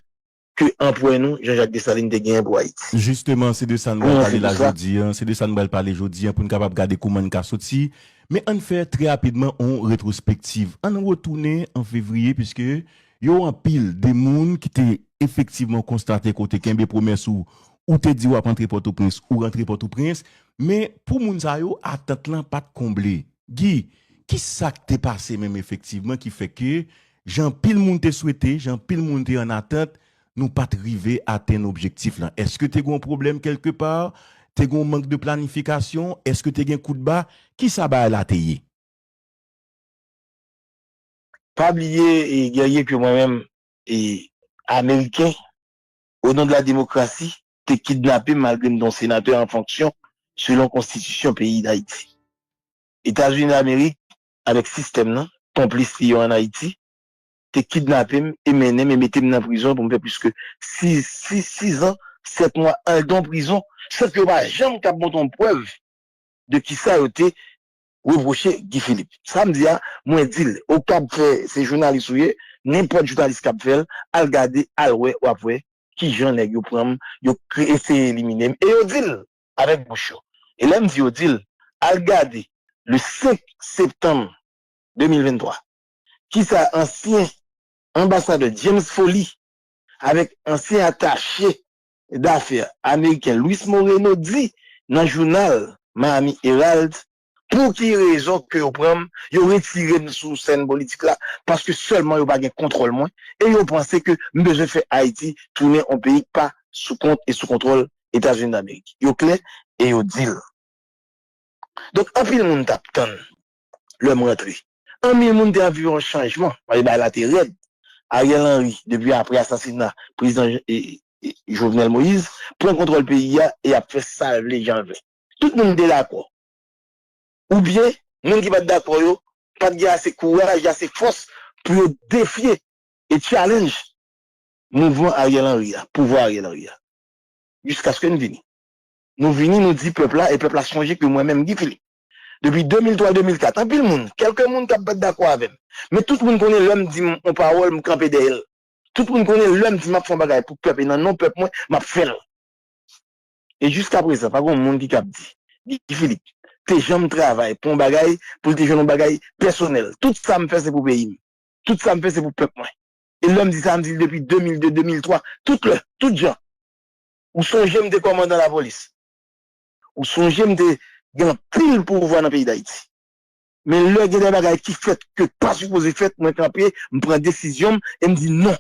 ke anperè nou, Jean-Jacques Dessalines, te genyen pou Ayiti. Jisteman, se de sa n pral pale la jodi a, se de sa n pral pale jodi a, pou n kapab gade kouman n ka soti. Men ann fè trè rapidman yon retwospektiv. Ann retounen an fevriye, piske yo anpil de moun ki te efektivman konstate ke w te kenbe pwomès ou, ou te di w ap antre Pòtoprens, ou rantre Pòtoprens. Men pou moun sa yo, atant lan pa t konble. Guy, ki sa k te pase menm efektivman ki fè ke, jan anpil moun te swete, jan anpil moun te an atant, nou pa t rive atenn objektif lan? Èske te gen yon pwoblèm kèlkepa? Te gen yon mank de planifikasyon? Èske te gen koutba? Ki sa bagay la te ye? Pa bliye, e, Guerrier, ke mwen menm, e, Ameriken, o non de la demokrasi, te kidnape m malgre m te yon senatè an fonksyon selon konstitisyon peyi Dayiti. Etazini Damerik, avèk sistèm nan, konplis li yo ann Ayiti, te kidnape m e mennen m e mete m nan prizon pou m fè plis ke sis, sis, sis an, sèt mwa anndan prizon, san ke yo pa janm kab montre yon prèv de kisa yo te repwoche Guy Philippe. Sa m di a, mwen di l, ou kab fè, se jounalis ou ye, nenpòt jounalis k ap fè l, al gade, al wè, w ap wè kijan nèg yo pran m, yo kre-, eseye elimine m, e yo di l avèk bouch yo. E lè m di yo di l, al gade, le senk septanm de mil venntwa, kisa ansyen anbasadè James Foley avèk ansyen atache dafè ameriken Luis Moreno di nan jounal Miami Herald, pou ki rezon ke yo pran m, yo retire m sou sèn politik la, paske sèlman yo pa gen kontwòl mwen, e yo panse ke m bezwen fè Ayiti tounen yon peyi k pa sou kont e sou kontwòl Etazini Damerik. Yo klè e yo di l. Donk, anpil moun t ap tann lè m rantre. Anpil moun te anvi yon chanjman, paske bagay la te rèd. Ariel Henry, depi apre asasina prezidan, e, e, Jovenel Moïse, pran kontwòl peyi a e ap fè sa l vle, jan l vle. Tout moun te dakò. Oubyen, moun ki pa t dakò yo, pa t gen ase kouraj, ase fòs pou yo defye e challenge mouvman Ariel Henry a, pouvwa Ariel Henry a. Jiskaske n vini. Nou vini, nou di pèp la, e pèp la sonje ke mwen menm, Guy Philippe, depi de mil twa, de mil kat, anpil moun, kèlke moun k ap pa t dakò avè m, men tout moun konnen lè m di m yon pawòl, m kanpe dèyè l. Tout moun konnen lè m di m ap fè yon bagay pou pèp e nan non pèp mwen, m ap fè l. E jiska prezan, pa gen yon moun ki kab di Guy Philippe te janm travay pou yon bagay, pou l te jwenn yon bagay pèsonèl. Tout sa m fè, se pou peyi m. Tout sa m fè, se pou pèp mwen. E lè m di sa, m di l depi de mil de, de mil twa, tout lè, tout jan. Ou sonje m te kòmandan lapolis. Ou sonje m te gen anpil pouvwa nan peyi Dayiti. Men lè gen de bagay ki fèt ke pa sipoze fèt, mwen kanpe, m pran desizyon m e m di non.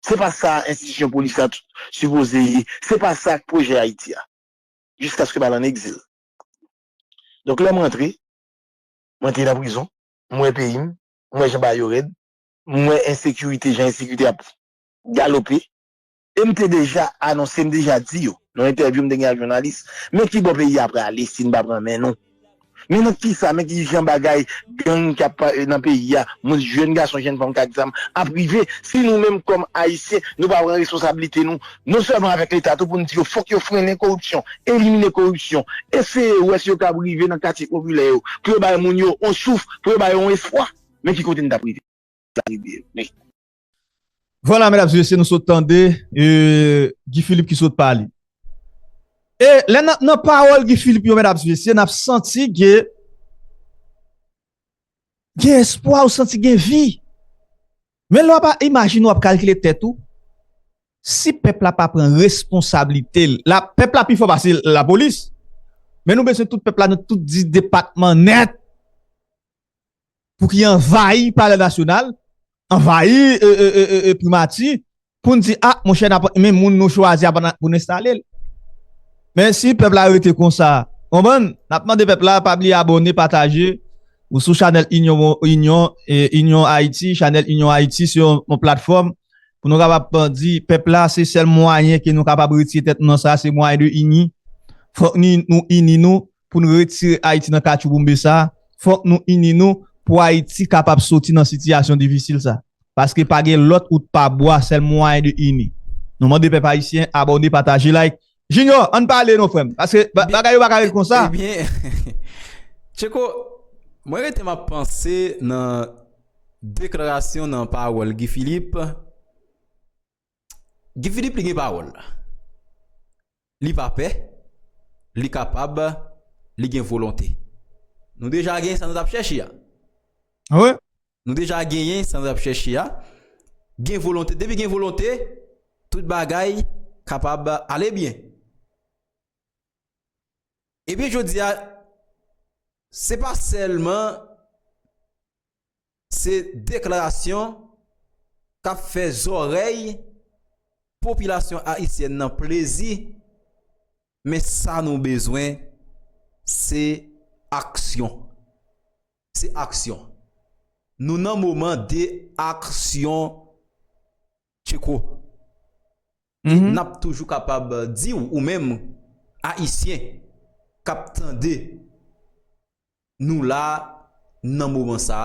Se pa sa enstitisyon polis la t-, sipoze ye. Se pa sa pwojè Ayiti a. Jiskaske m al an egzil. Donk, lè m rantre, mwen te nan prizon, m wè peyi m, m wè jan bagay yo rèd, m wè ensekirite, jan ensekirite ap galope. E m te deja anonse, m deja di yo, nan entèvyou m te gen ak jounalis, men ki bò peyi a prale si n pa pran men nou. Men nan kisa, men ki jan bagay gang k ap pa-, nan peyi a, moun, jèn gason, jèn fanm k ak zam ap rive, si nou menm kòm Ayisyen, nou pa pran responsablite nou, non sèlman avèk Leta tou, pou n di yo fòk yo frennen koripsyon, elimine koripsyon, eseye wè si yo kab rive nan katye popilè yo, pou yo bay moun yo yon souf, pou yo bay yo yon espwa. Men ki kote n t ap rive. Sa rive. Men Vwala, medam e mesye, nou sot tande, e, Guy Philippe ki sot pale. E lè n ap nan pawòl Guy Philippe yo, medam e mesye, n ap santi ke gen espwa, ou santi gen vi. Men lè w ap imajine, w ap kalkile tèt ou, si pèp la pa pran responsablite l, la, pèp la pi fò pase lapolis. Men nou bezwen tout pèp la nan tout dis depatman nèt pou ki anvayi Palè Nasyonal, anvayi, e, e, e, e, e, Primati, pou n di, a, monchè, n ap, men moun nou chwazi a pou n enstale l. Men si pèp la rete konsa, konprann? N ap mande pèp la, pa bliye abòne, pataje. Ou sou chanèl Inyon, Inyon, e, Inyon Ayiti, chanèl Inyon Ayiti, se yon, yon platfòm pou nou kapab di pèp la, se sèl mwayen ke nou kapab retire tèt nou nan sa, se mwayen de ini. Fòk ni, nou ini nou pou n retire Ayiti nan katchouboumbe sa. Fòk nou ini nou pou Ayiti kapab soti nan sitiyasyon difisil sa. Paske pa gen lòt wout pa bwa, sèl mwayen de ini. Nou mande pèp ayisyen abòne, pataje, like, Junior, ann pale non, frè m. Paske ba- Ebyen, bagay yo pa ka ret konsa. Ebyen, Tcheko, mwen rete m ap panse nan deklarasyon, nan pawòl Guy Philippe. Guy Philippe, li gen pawòl. Li pa pè, li kapab, li gen volonte. Nou deja gen sa nou t ap chèche a. Ah ouais? Nou deja genyen sa nou t ap chèche a. Gen volonte. Depi gen volonte, tout bagay kapab ale byen. Ebyen, jodi a, se pa sèlman se deklarasyon k ap fè zòrèy popilasyon ayisyèn nan plezi, men sa nou bezwen, se aksyon. Se aksyon. Nou nan moman de aksyon, Tcheko. E n ap toujou kapab di w, ou menm, Ayisyen, k ap tande nou la nan moman sa,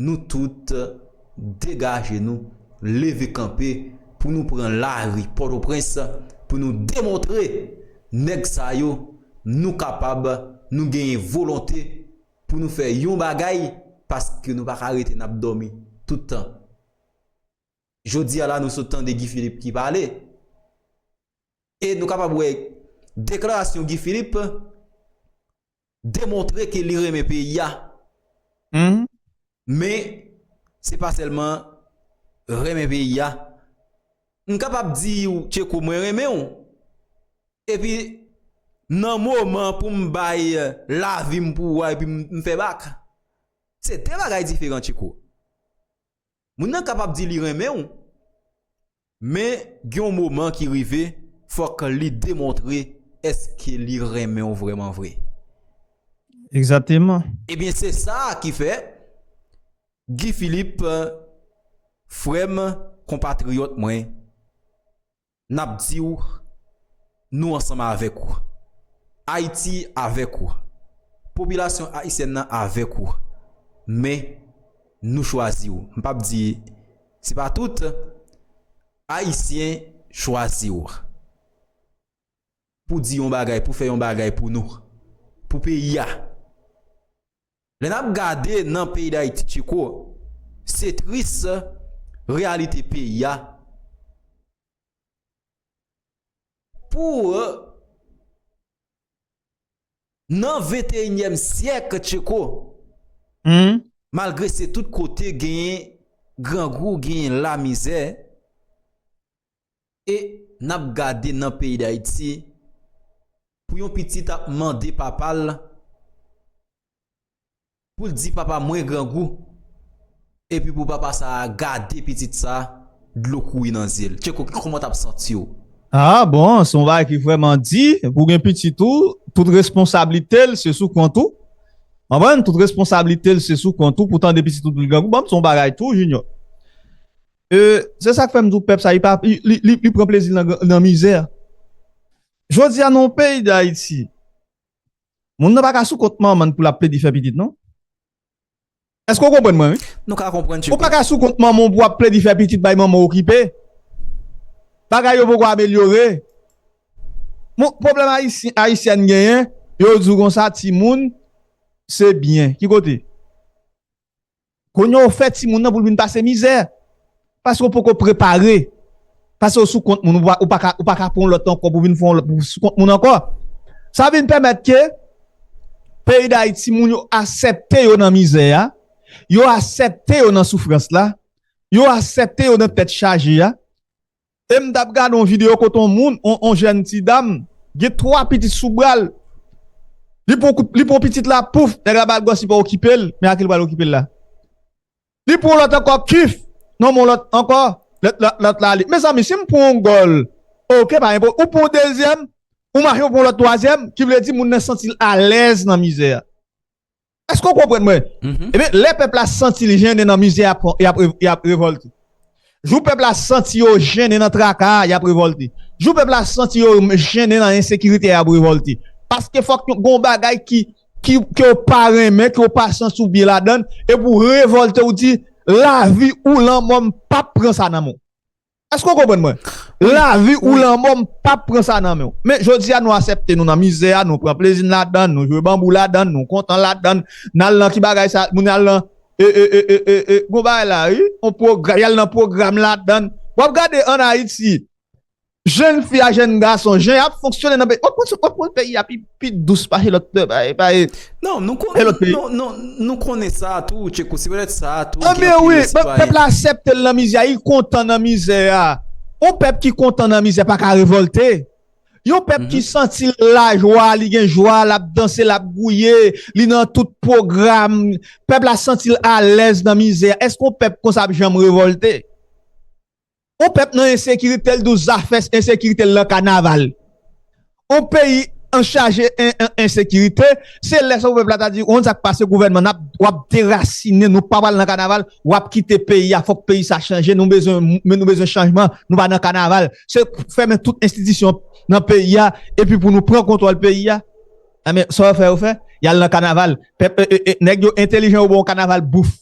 nou tout degaje nou, leve kanpe pou nou pran lari Pòtoprens, pou nou demontre nèg sa yo, nou kapab, nou genyen volonte pou nou fè yon bagay, paske nou pa ka rete n ap dòmi tout tan. Jodi a la, nou sot tande Guy Philippe ki pale. E nou kapab wè deklarasyon Guy Philippe demontre ke li renmen peyi a. Men, se pa sèlman renmen peyi a. M kapab di w, Tcheko, mwen renmen w. Epi, nan moman pou m bay lavi m pou ou a, epi m, m fè bak. Se de bagay diferan, Tcheko. Moun nan kapab di li renmen w, men gen yon moman ki rive, fòk li demontre èske li renmen w vrèman vre. Egzakteman. Ebyen, se sa ki fè Guy Philippe, frè m, konpatriyòt mwen, n ap di w, nou ansanm avèk ou. Ayiti avèk ou. Popilasyon ayisyèn nan avèk ou. Men, nou chwazi w. M p ap di, se pa tout, Ayisyen chwazi w. Pou di yon bagay, pou fè yon bagay pou nou. Pou peyi a. Lè n ap gade nan peyi Dayiti, Tcheko, se tris reyalite peyi a. Pou, euh, nan venteyinyèm syèk, Tcheko, malgre se tout kote genyen grangou, genyen lamizè, e n ap gade nan peyi Dayiti, pou yon pitit ap mande papa l, pou l di, "Papa, mwen grangou," epi pou papa sa a gade pitit sa a, dlo kouri nan zye l. Tcheko, kòman w t ap santi w? Ah, bon, se yon bagay ki vrèman di, pou gen pitit ou, tout responsablite l, se sou kont ou. Konprann? Tout responsablite l, se sou kont ou, pou tande pitit ou pou l grangou. Bon, se yon bagay tou, Junior. E, se sa k fè m di w pèp sa, li pa, li, li, li, li pran plezi l nan, nan mizè. Jodi a, nan yon peyi Dayiti, moun nan pa ka sou kont manman l pou l ap plede fè pitit, non. Èske w konprann mwen, wi? Nou ka konprann, Ou pa ka sou kont manman w pou w ap plede fè pitit bay manman w okipe. Bagay yo poko amelyore. Bon, pwoblèm Ayisyen, Ayisyèn genyen, yo di w konsa, timoun, se byen. Ki kote? Kounye a w fè timoun nan pou l vin pase mizè. Paske w poko prepare. Paske w sou kont moun, ou pa, ou pa ka, ou pa ka pran yon lòt ankò pou vin fè yon lòt, pou sou kont moun ankò. Sa vin pèmèt ke peyi Dayiti, moun yo aksepte yo nan mizè a, yo aksepte yo nan soufrans la, yo aksepte yo nan tèt chaje a. E m t ap gade yon videyo kote yon moun, yon, yon jèn ti dam, gen twa pitit sou bra l. Li pran kout, li pran pitit la, pouf, nèg la ba l gwòs, li pa okipe l, men a ki l pral okipe l la? Li pran lòt ankò, kif, non, men lòt ankò, lòt, lòt, lòt la ale. Mezanmi, si m pran yon gòl, oke, pa enpò, ou pran yon dezyèm, ou mache, ou pran lòt twazyèm, ki vle di moun nan santi l alèz nan mizè a. Èske w konprann mwen? Ebyen, lè pèp la santi l jennen nan mizè, y ap, y ap, y ap revòlte. Jou pèp la santi yo jennen nan traka a, y ap revòlte. Jou pèp la santi yo jennen nan ensekirite a, y ap revòlte. Paske fòk gen yon bagay ki, ki, ke w pa renmen, ke w pa santi w byen ladan l, epi w revòlte, w di, "Lavi ou lanmò, m p ap pran sa nan men w." Èske w konprann mwen? Lavi ou lanmò, m p ap pran sa nan men w. Men jodi a, nou aksepte nou nan mizè a, nou pran plezi n ladan, nou jwe banbou ladan, nou kontan ladan, n al nan ki bagay sa, moun al nan, e, e, e, e, e, e, gon bagay la, wi, on pwogram, y al nan pwogram ladan. W ap gade ann Ayiti, jèn fi a, jèn gason, jan y ap fonksyone nan peyi, w ap pran, w ap pran peyi a pi, pi dous pase lòt, pase, pase, Non, nou pase lòt konnen, peyi. non, non, nou konnen sa a tou, Tcheko, se petèt sa a tou ki Anben anpil wi, nan sitwayen. Pèp la aksepte l nan mizè a, li kontan nan mizè a. Yon pèp ki kontan nan mizè pa ka revòlte. Yon pèp ki santi l lajwa, li gen jwa, l ap danse, l ap gouye, li nan tout pwogram. Pèp la santi l alèz nan mizè a. Èske yon pèp konsa ap janm revòlte? Yon pèp nan ensekirite, l di w zafè ensekirite l nan kanaval. Yon peyi an chaje en, en, ensekirite, se lè sa pèp la ta di, w konn sa k pase gouvènman, n ap, w ap derasinen, nou pa pral nan kanaval, w ap kite peyi a, fòk peyi sa chanje, nou bezwen, men nou bezwen chanjman, nou pa nan kanaval. Se fèmen tout enstitisyon nan peyi a, epi pou nou pran kontwòl peyi a. Enben, sa yo fè, yo fè, y al nan kanaval. Pèp, e, e, e, nèg yo entelijan, yo ba w kanaval bouf.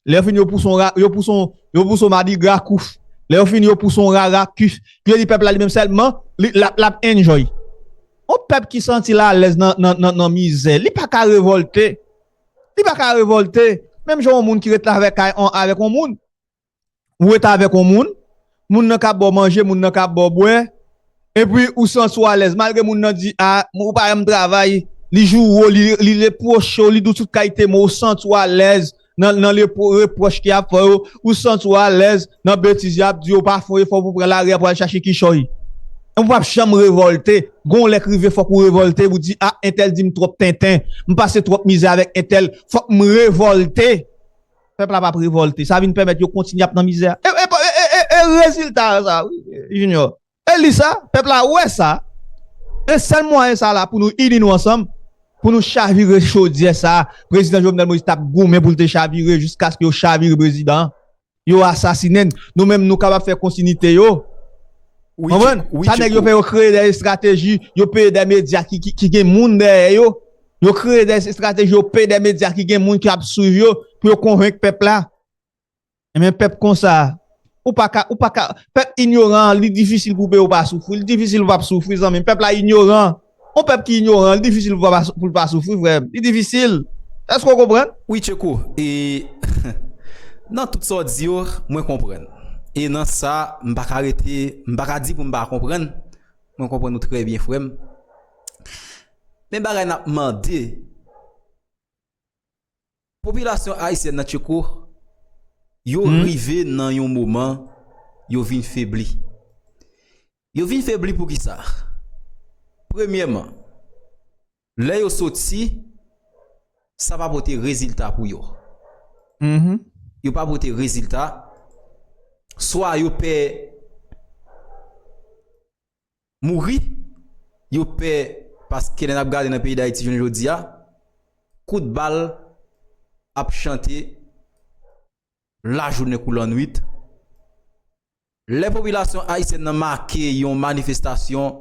Lè yo fin, yo pouse yon ra, yo pouse yon, yo pouse yon madigra kouf. Lè yo fin, yo pouse yon rara kif. Pou yo di pèp la li menm sèlman, li, l ap, l ap enjoy. Yon pèp ki santi l alèz nan, nan, nan, nan mizè, li pa ka revòlte. Li pa ka revòlte. Menm jan yon moun ki ret la avèk, avèk yon moun. Ou ret avèk yon moun, moun nan ka ba w manje, moun nan ka ba w bwè, epi ou santi w alèz. Malgre moun nan di, a, ou pa janm travay, li joure w, li, li repwoche w, li di w tout kalite mo, ou santi w alèz nan, nan repwo-, repwòch ke y ap fè w, ou santi w alèz nan betiz y ap di w, pa fè yon efò pou pran lari a pou al chache kichòy. Ou p ap janm revòlte. Gon lè k rive fòk ou revòlte, ou di, a, entèl di m twòp tenten, m pase twòp mizè avèk entèl, fòk m revòlte. Pèp la p ap revòlte. Sa vin pèmèt yo kontinye ap nan mizè a. E, e, e, e, e, e rezilta sa, wi, Junior. E li sa, pèp la wè sa. E sèl mwayen sa la pou nou ini nou ansanm, pou nou chavire chodyè sa, prezidan Jovenel Moïse t ap goumen pou l te chavire jiskaske yo chavire prezidan an. Yo asasinen n. Nou menm, nou kapab fè kontinite yo. Konprann? Sa nèg yo fè, yo kreye de estrateji, yo peye de medya ki, ki, ki gen moun dèyè yo. Yo kreye de estrateji, yo peye de medya ki gen moun ki ap swiv yo pou yo konvenk pèp la. Enben, pèp konsa, ou pa ka, ou pa ka, pèp inyoran, li difisil pou peyi w pa soufri, li difisil pou w pa soufri, zanmi m. Pèp la inyoran. Yon pèp ki inyoran, li difisil pou pa, pou l pa soufri, frè m. Li difisil. Èske w konprann? Wi, Tcheko. E nan tout sa w di yo, mwen konprann. E nan sa, m pa ka rete, m pa ka di pou m pa konprann. Mwen konprann ou trè byen, frè m. Men bagay n ap mande, popilasyon ayisyèn nan, Tcheko, yo rive nan yon moman, yo vin febli. Yo vin febli poukisa? Premyèman, lè yo soti, sa pa pote rezilta pou yo. Yo pa pote rezilta. Swa yo pè mouri, yo pè, paske lè n ap gade nan peyi Dayiti jounen jodi a, kout bal ap chante lajounen kou lannwit. Lè popilasyon ayisyèn nan make yon manifestasyon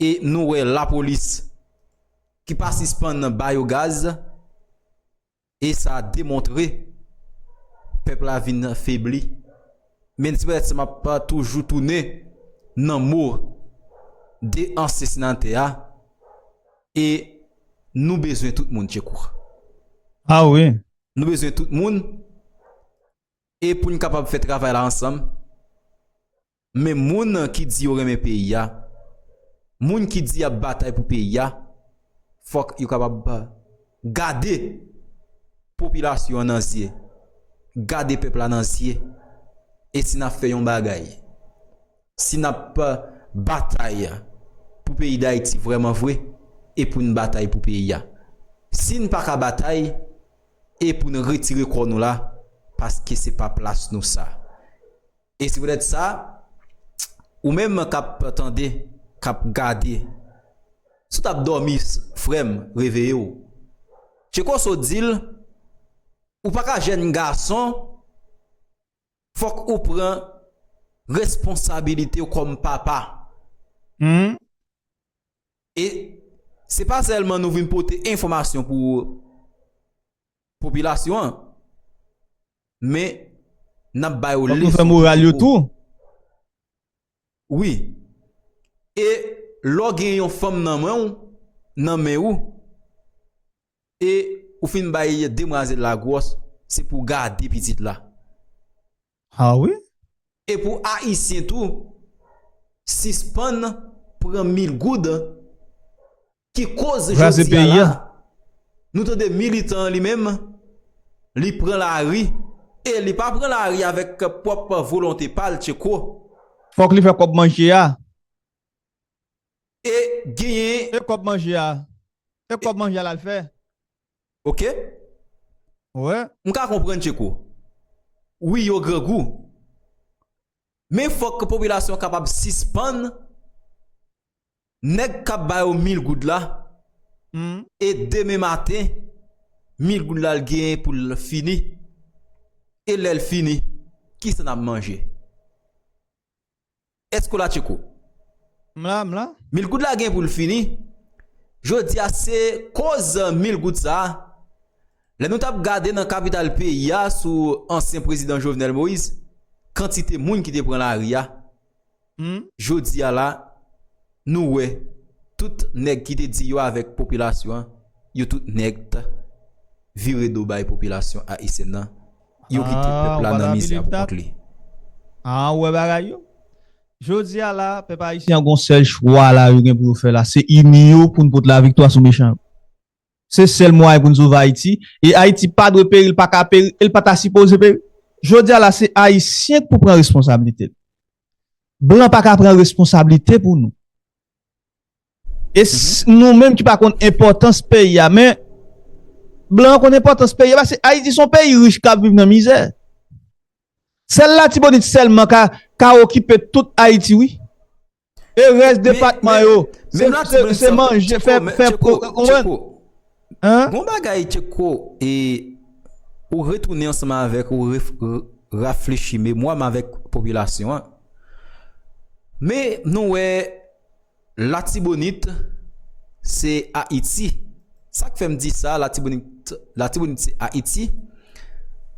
e nou wè lapolis ki pa sispann ba yo gaz, e sa demontre pèp la vin febli. Men se petèt sa m ap toujou tounen nan mo de ansyen senatè a, e nou bezwen tout moun, Tcheko. A wi. Nou bezwen tout moun, e pou n kapab fè travay la ansanm. Men moun ki di yo renmen peyi a, moun ki di y ap batay pou peyi a, fòk yo kapab gade popilasyon an nan zye, gade pèp la nan zye. E si n ap fè yon bagay, si n ap batay pou peyi Dayiti vrèman vre, e pou n batay pou peyi a. Si n pa ka batay, e pou n retire kò nou la, paske se pa plas nou sa. E se petèt sa, ou menm k ap tande, k ap gade, si w t ap dòmi, frè m, reveye w. Tcheko sot di l, ou pa ka jèn gason, fòk ou pran responsabilite w kòm papa. E se pa sèlman nou vin pote enfòmasyon pou popilasyon an, men n ap ba yo leson tou. Fòk nou fè moral yo tou. Wi. E lè w gen yon fanm nan men w, nan men ou, e ou fin bay demwazèl la gwòs, se pou w gade pitit la. Ah wi? E pou Ayisyen tou, sispann pran mil goud ki koz jodi a la, nou tande militan an li menm, li pran lari, e li pa pran lari avèk pwòp volonte pa l, Tcheko. Fòk li fè kòb manje a. E genyen. E kòb manje a. E kòb manje a l al fè. Ok? Wè. M ka konprann, Tcheko. Wi, yo grangou. Men fòk popilasyon kapab sispann nèg k ap ba yo mil goud la, e demen maten, mil goud la l genyen pou l fini. E lè l fini, kisa n ap manje? Èske w la, Tcheko? M la, m la. Mil goud la gen pou l fini. Jodi a, se koz mil goud sa a. Lè nou t ap gade nan kapital peyi a sou ansyen prezidan Jovenel Moïse, kantite moun ki te pran lari a, jodi a la, nou wè tout nèg ki te di yo avèk popilasyon an, yo tout nèt vire do bay popilasyon ayisyèn nan. Yo kite pèp la nan mizè pou kont li. Ah, ou wè bagay yo? Jodi a la, pèp ayisyen an gon sèl chwa la yo gen pou yo fè la, se ini yo pou n pot laviktwa sou mechan yo. Se sèl mwayen pou n sove Ayiti. E Ayiti pa dwe peri, l pa ka peri, e l pa ta sipoze peri. Jodi a la, se Ayisyen k pou pran responsablite l. Blan pa ka pran responsablite pou nou. E s- nou menm ki pa konn enpòtans peyi a, men blan an konn enpòtans peyi a, paske Ayiti se yon peyi rich k ap viv nan mizè. Sèl Latibonit sèlman ka, ka okipe tout Ayiti, wi. E rès depatman yo, se, se, se manje, fè, fè, konprann? Gon bagay, Tcheko, e ou retounen ansanm avèk ou ref- r- raflechi memwa m avèk popilasyon an. Men nou wè Latibonit se Ayiti. Sa k fè m di sa, Latibonit, Latibonit se Ayiti.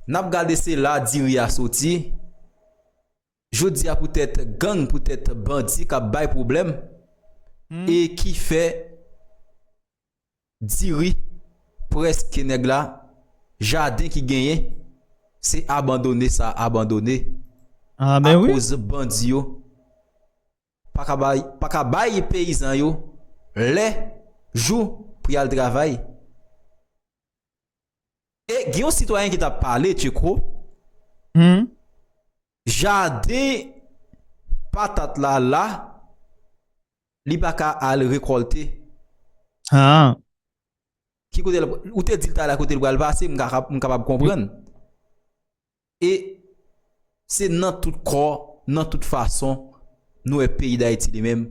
N ap gade se la diri a soti. Jodi a poutèt gang, poutèt bandi k ap bay pwoblèm e ki fè diri prèske nèg la, jaden ki genyen, se abandone sa abandone Ah, ben wi. Akoz bandi yo pa ka bay, pa ka bay peyizan yo lè, jou pou y al travay. E gen yon sitwayen ki t ap pale, Tcheko, Hmm. jaden patat la la, li pa ka al rekòlte. Ah. Ki kote l, ou te di l talè kote l pral pase, m ka, m kapab konprann. E se nan tout kò, nan tout fason, nou wè peyi Dayiti li menm,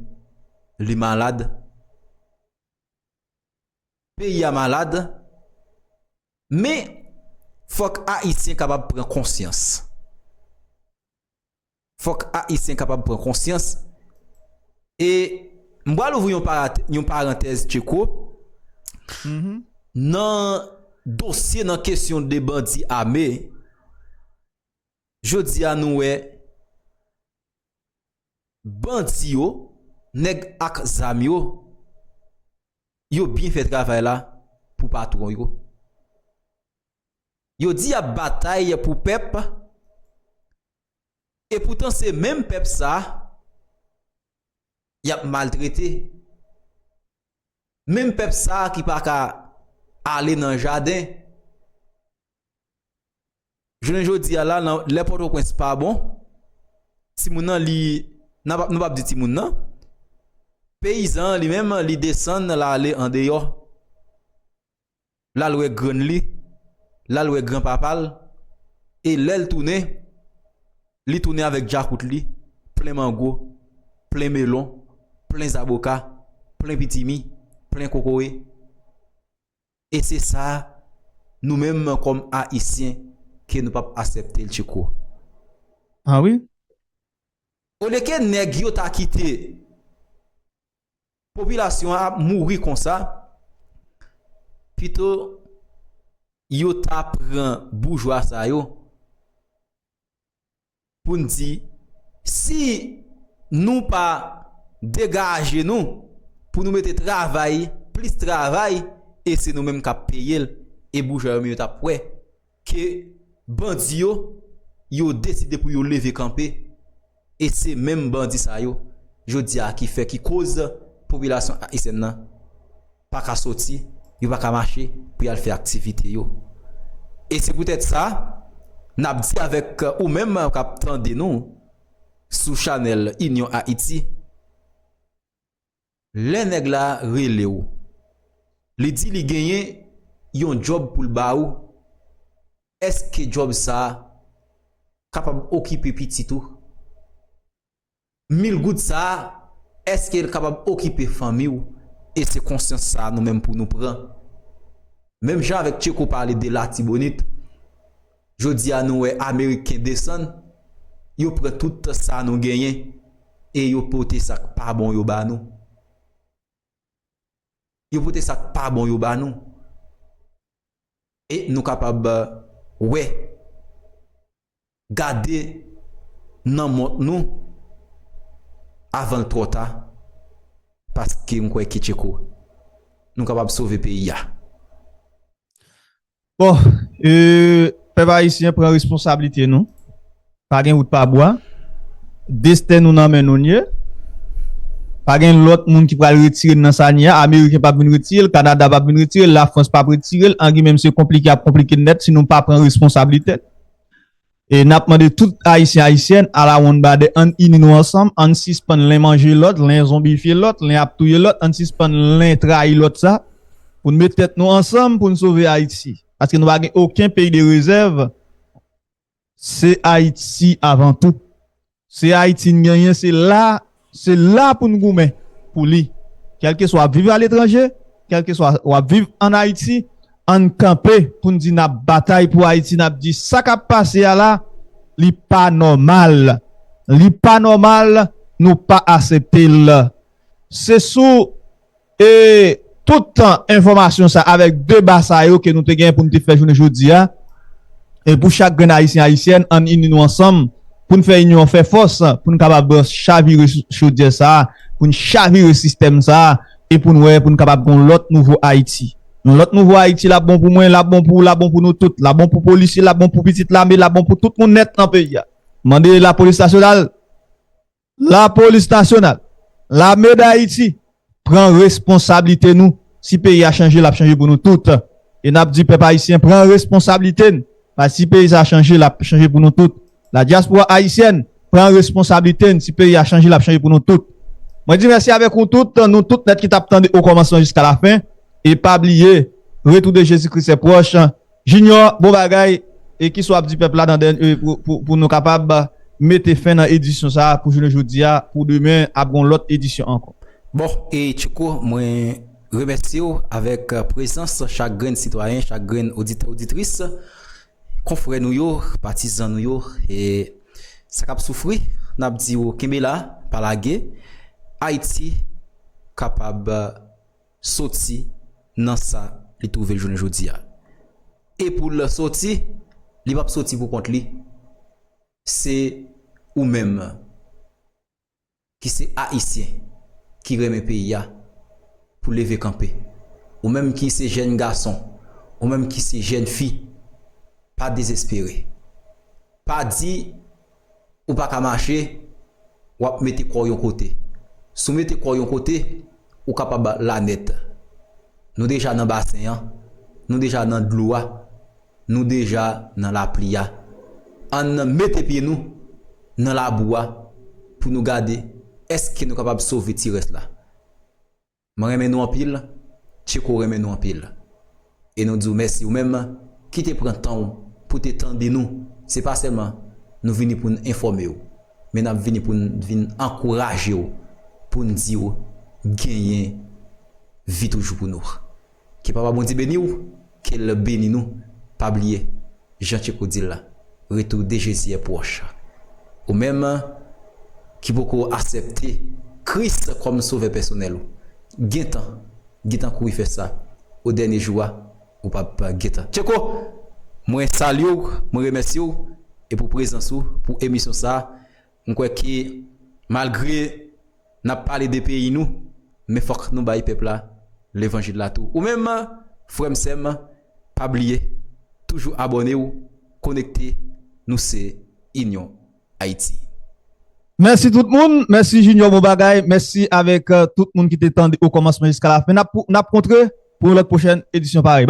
li malad. Peyi a malad, men fòk Ayisyen kapab pran konsyans. Fòk Ayisyen kapab pran konsyans. E m pral ouvri yon, parat- yon parantèz, Tcheko, Mhm. nan dosye, nan kesyon de bandi ame, jodi a nou wè bandi yo, nèg ak zam yo, yo byen fè travay la pou patwon yo. Yo di y ap batay pou pèp, e poutan se menm pèp sa y ap maltrete. Menm pèp sa ki pa ka ale nan jaden. Jounen jodi a la, nan, lè Pòtoprens pa bon, timoun nan li, nan pa- nou p ap di timoun nan, peyizan an li menm, li desann, l ale andeyò. L al wè grann li, l al wè granpapa l, e lè l tounen, li tounen avèk djakout li, plen mango, plen melon, plen zaboka, plen pitimi, plen kokoye. E se sa, nou menm kòm Ayisyen, ke nou p ap aksepte l, Tcheko. Ah wi? Olye ke nèg yo ta kite popilasyon an ap mouri konsa, pito yo ta pran boujwa sa yo pou n di, si Nou pa degaje nou pou nou mete travay, plis travay, e se nou menm k ap peye l, e boujwa yo menm yo t ap wè ke bandi yo, yo deside pou yo leve kanpe, e se menm bandi sa yo, jodi a, ki fè, ki koz popilasyon ayisyèn nan pa ka soti, yo pa ka mache pou y al fè aktivite yo. E se poutèt sa, n ap di avèk ou menm k ap tande nou sou chanèl Inyon Ayiti, lè nèg la rele w, li di li genyen yon djòb pou l ba ou, èske djòb sa a kapab okipe pitit ou? Mil goud sa a, èske l kapab okipe fanmi w? E se konsyans sa a nou menm pou nou pran. Menm jan avèk Tcheko pale de Latibonit, jodi a nou wè Ameriken desann, yo pran tout sa nou genyen e yo pote sa k pa bon yo ba nou. Yo pote sa k pa bon yo ba nou. E nou kapab wè, gade nan mont nou avan l twò ta, paske m kwè ke Tcheko, nou kapab sove peyi a. Bon, e, pèp ayisyen, pran responsablite nou. Pa gen wout pa bwa. Desten nou nan men nou n ye. Pa gen lòt moun ki pral retire n nan sa n ye a. Ameriken p ap vin retire l, Kanada p ap vin retire l, Lafrans p ap retire l. Angi menm se konplike ap konplike nèt si nou pa pran responsablite n. E n ap mande tout Ayisyen, Ayisyèn, ala one body, ann ini nou ansanm, ann sispann len manje lòt, len zonbifye lòt, len ap touye lòt, ann sispann len trayi lòt sa, pou n met tèt nou ansanm pou n sove Ayiti. Paske nou pa gen okenn peyi de rezèv, se Ayiti avan tou. Se Ayiti n genyen, se la, se la pou n goumen pou li. Kèlkeswa w ap viv aletranje, kèlkeswa w ap viv ann Ayiti, ann kanpe pou n di n ap batay pou Ayiti, n ap di sa k ap pase a la, li pa nòmal. Li pa nòmal, nou pa aksepte l. Se sou e tout enfòmasyon sa avèk deba sa yo ke nou te gen pou n te fè jounen jodi a. E pou chak grenn Ayisyen, Ayisyèn, ann ini nou ansanm pou n fè inyon, fè fòs, pou n kapab chavire chodyè sa, pou n chavire sistèm sa, e pou n wè, pou n kapab gen yon lòt nouvo Ayiti. Yon lòt nouvo Ayiti, l ap bon pou mwen, l ap bon pou ou, l ap bon pou nou tout, l ap bon pou polisye, l ap bon pou pitit lame, l ap bon pou tout moun nèt nan peyi a. Mande Lapolis Nasyonal, Lapolis Nasyonal, Lame d Ayiti, pran responsablite nou. Si peyi a chanje, l ap chanje pou nou tout. E n ap di pèp ayisyen, pran responsablite n. Paske si peyi sa a chanje, l ap chanje pou nou tout. Ladyaspora ayisyèn, pran responsablite n. Si peyi a chanje, l ap chanje pou nou tout. Mwen di mèsi avèk ou tout, nou tout nèt ki t ap tande okòmansman jiska lafen. E pa bliye, retou de Jezi Kris se pwòch. Junior, bon bagay. E kisa w ap di pèp la nan dènye, pou, pou, pou nou kapab mete fen nan edisyon sa a pou jounen jodi a, pou demen ap gen yon lòt edisyon ankò? Bon, e Tcheko, mwen remèsye w avèk prezans chak grenn sitwayen, chak grenn oditè, oditris, konfrè nou yo, patizan nou yo, e sa k ap soufri, n ap di w kenbe la, pa lage. Ayiti kapab soti nan sa li twouve l jounen jodi a. E pou l soti, li p ap soti pou kont li. Se ou menm ki se Ayisyen, ki renmen peyi a, pou leve kanpe. Ou menm ki se jèn gason, ou menm ki se jèn fi, pa dezespere. Pa di ou pa ka mache, w ap mete kò w yon kote. Si w mete kò w yon kote, ou kapab la nèt. Nou deja nan basen an, nou deja nan dlo a, nou deja nan lapli a. Ann mete pye nou nan labou a pou nou gade èske nou kapab sove ti rès la. Mwen renmen nou anpil, Tcheko renmen nou anpil. E nou di w mèsi ou menm ki te pran tan w pou te tande nou. Se pa sèlman nou vini pou n enfòme w, men n ap vini pou n vin ankouraje w, pou n di w genyen vi toujou pou nou. Ke Papa Bondye beni w, ke l beni nou. Pa bliye, jan Tcheko di l la, retour de Jésus est proche. Ou menm ki poko aksepte Kris kòm sovè pèsonèl ou, gentan, gentan kouri fè sa. O dènye jou a, ou p ap gentan. Tcheko, mwen salye w, mwen remèsye w, e pou prezans ou, pou emisyon sa a, m kwè ke Malgre n ap pale de peyi nou, men fòk nou bay pèp la levanjil la tou. Ou menm, frè m, sè m, pa bliye, toujou abòne w, konekte, nou se Inyon Ayiti. Mèsi tout moun, mèsi Junior, bon bagay, mèsi avèk euh, tout moun ki te tande o kòmansman jiska lafen. N ap n ap kontre pou yon lòt pwochèn edisyon parèy.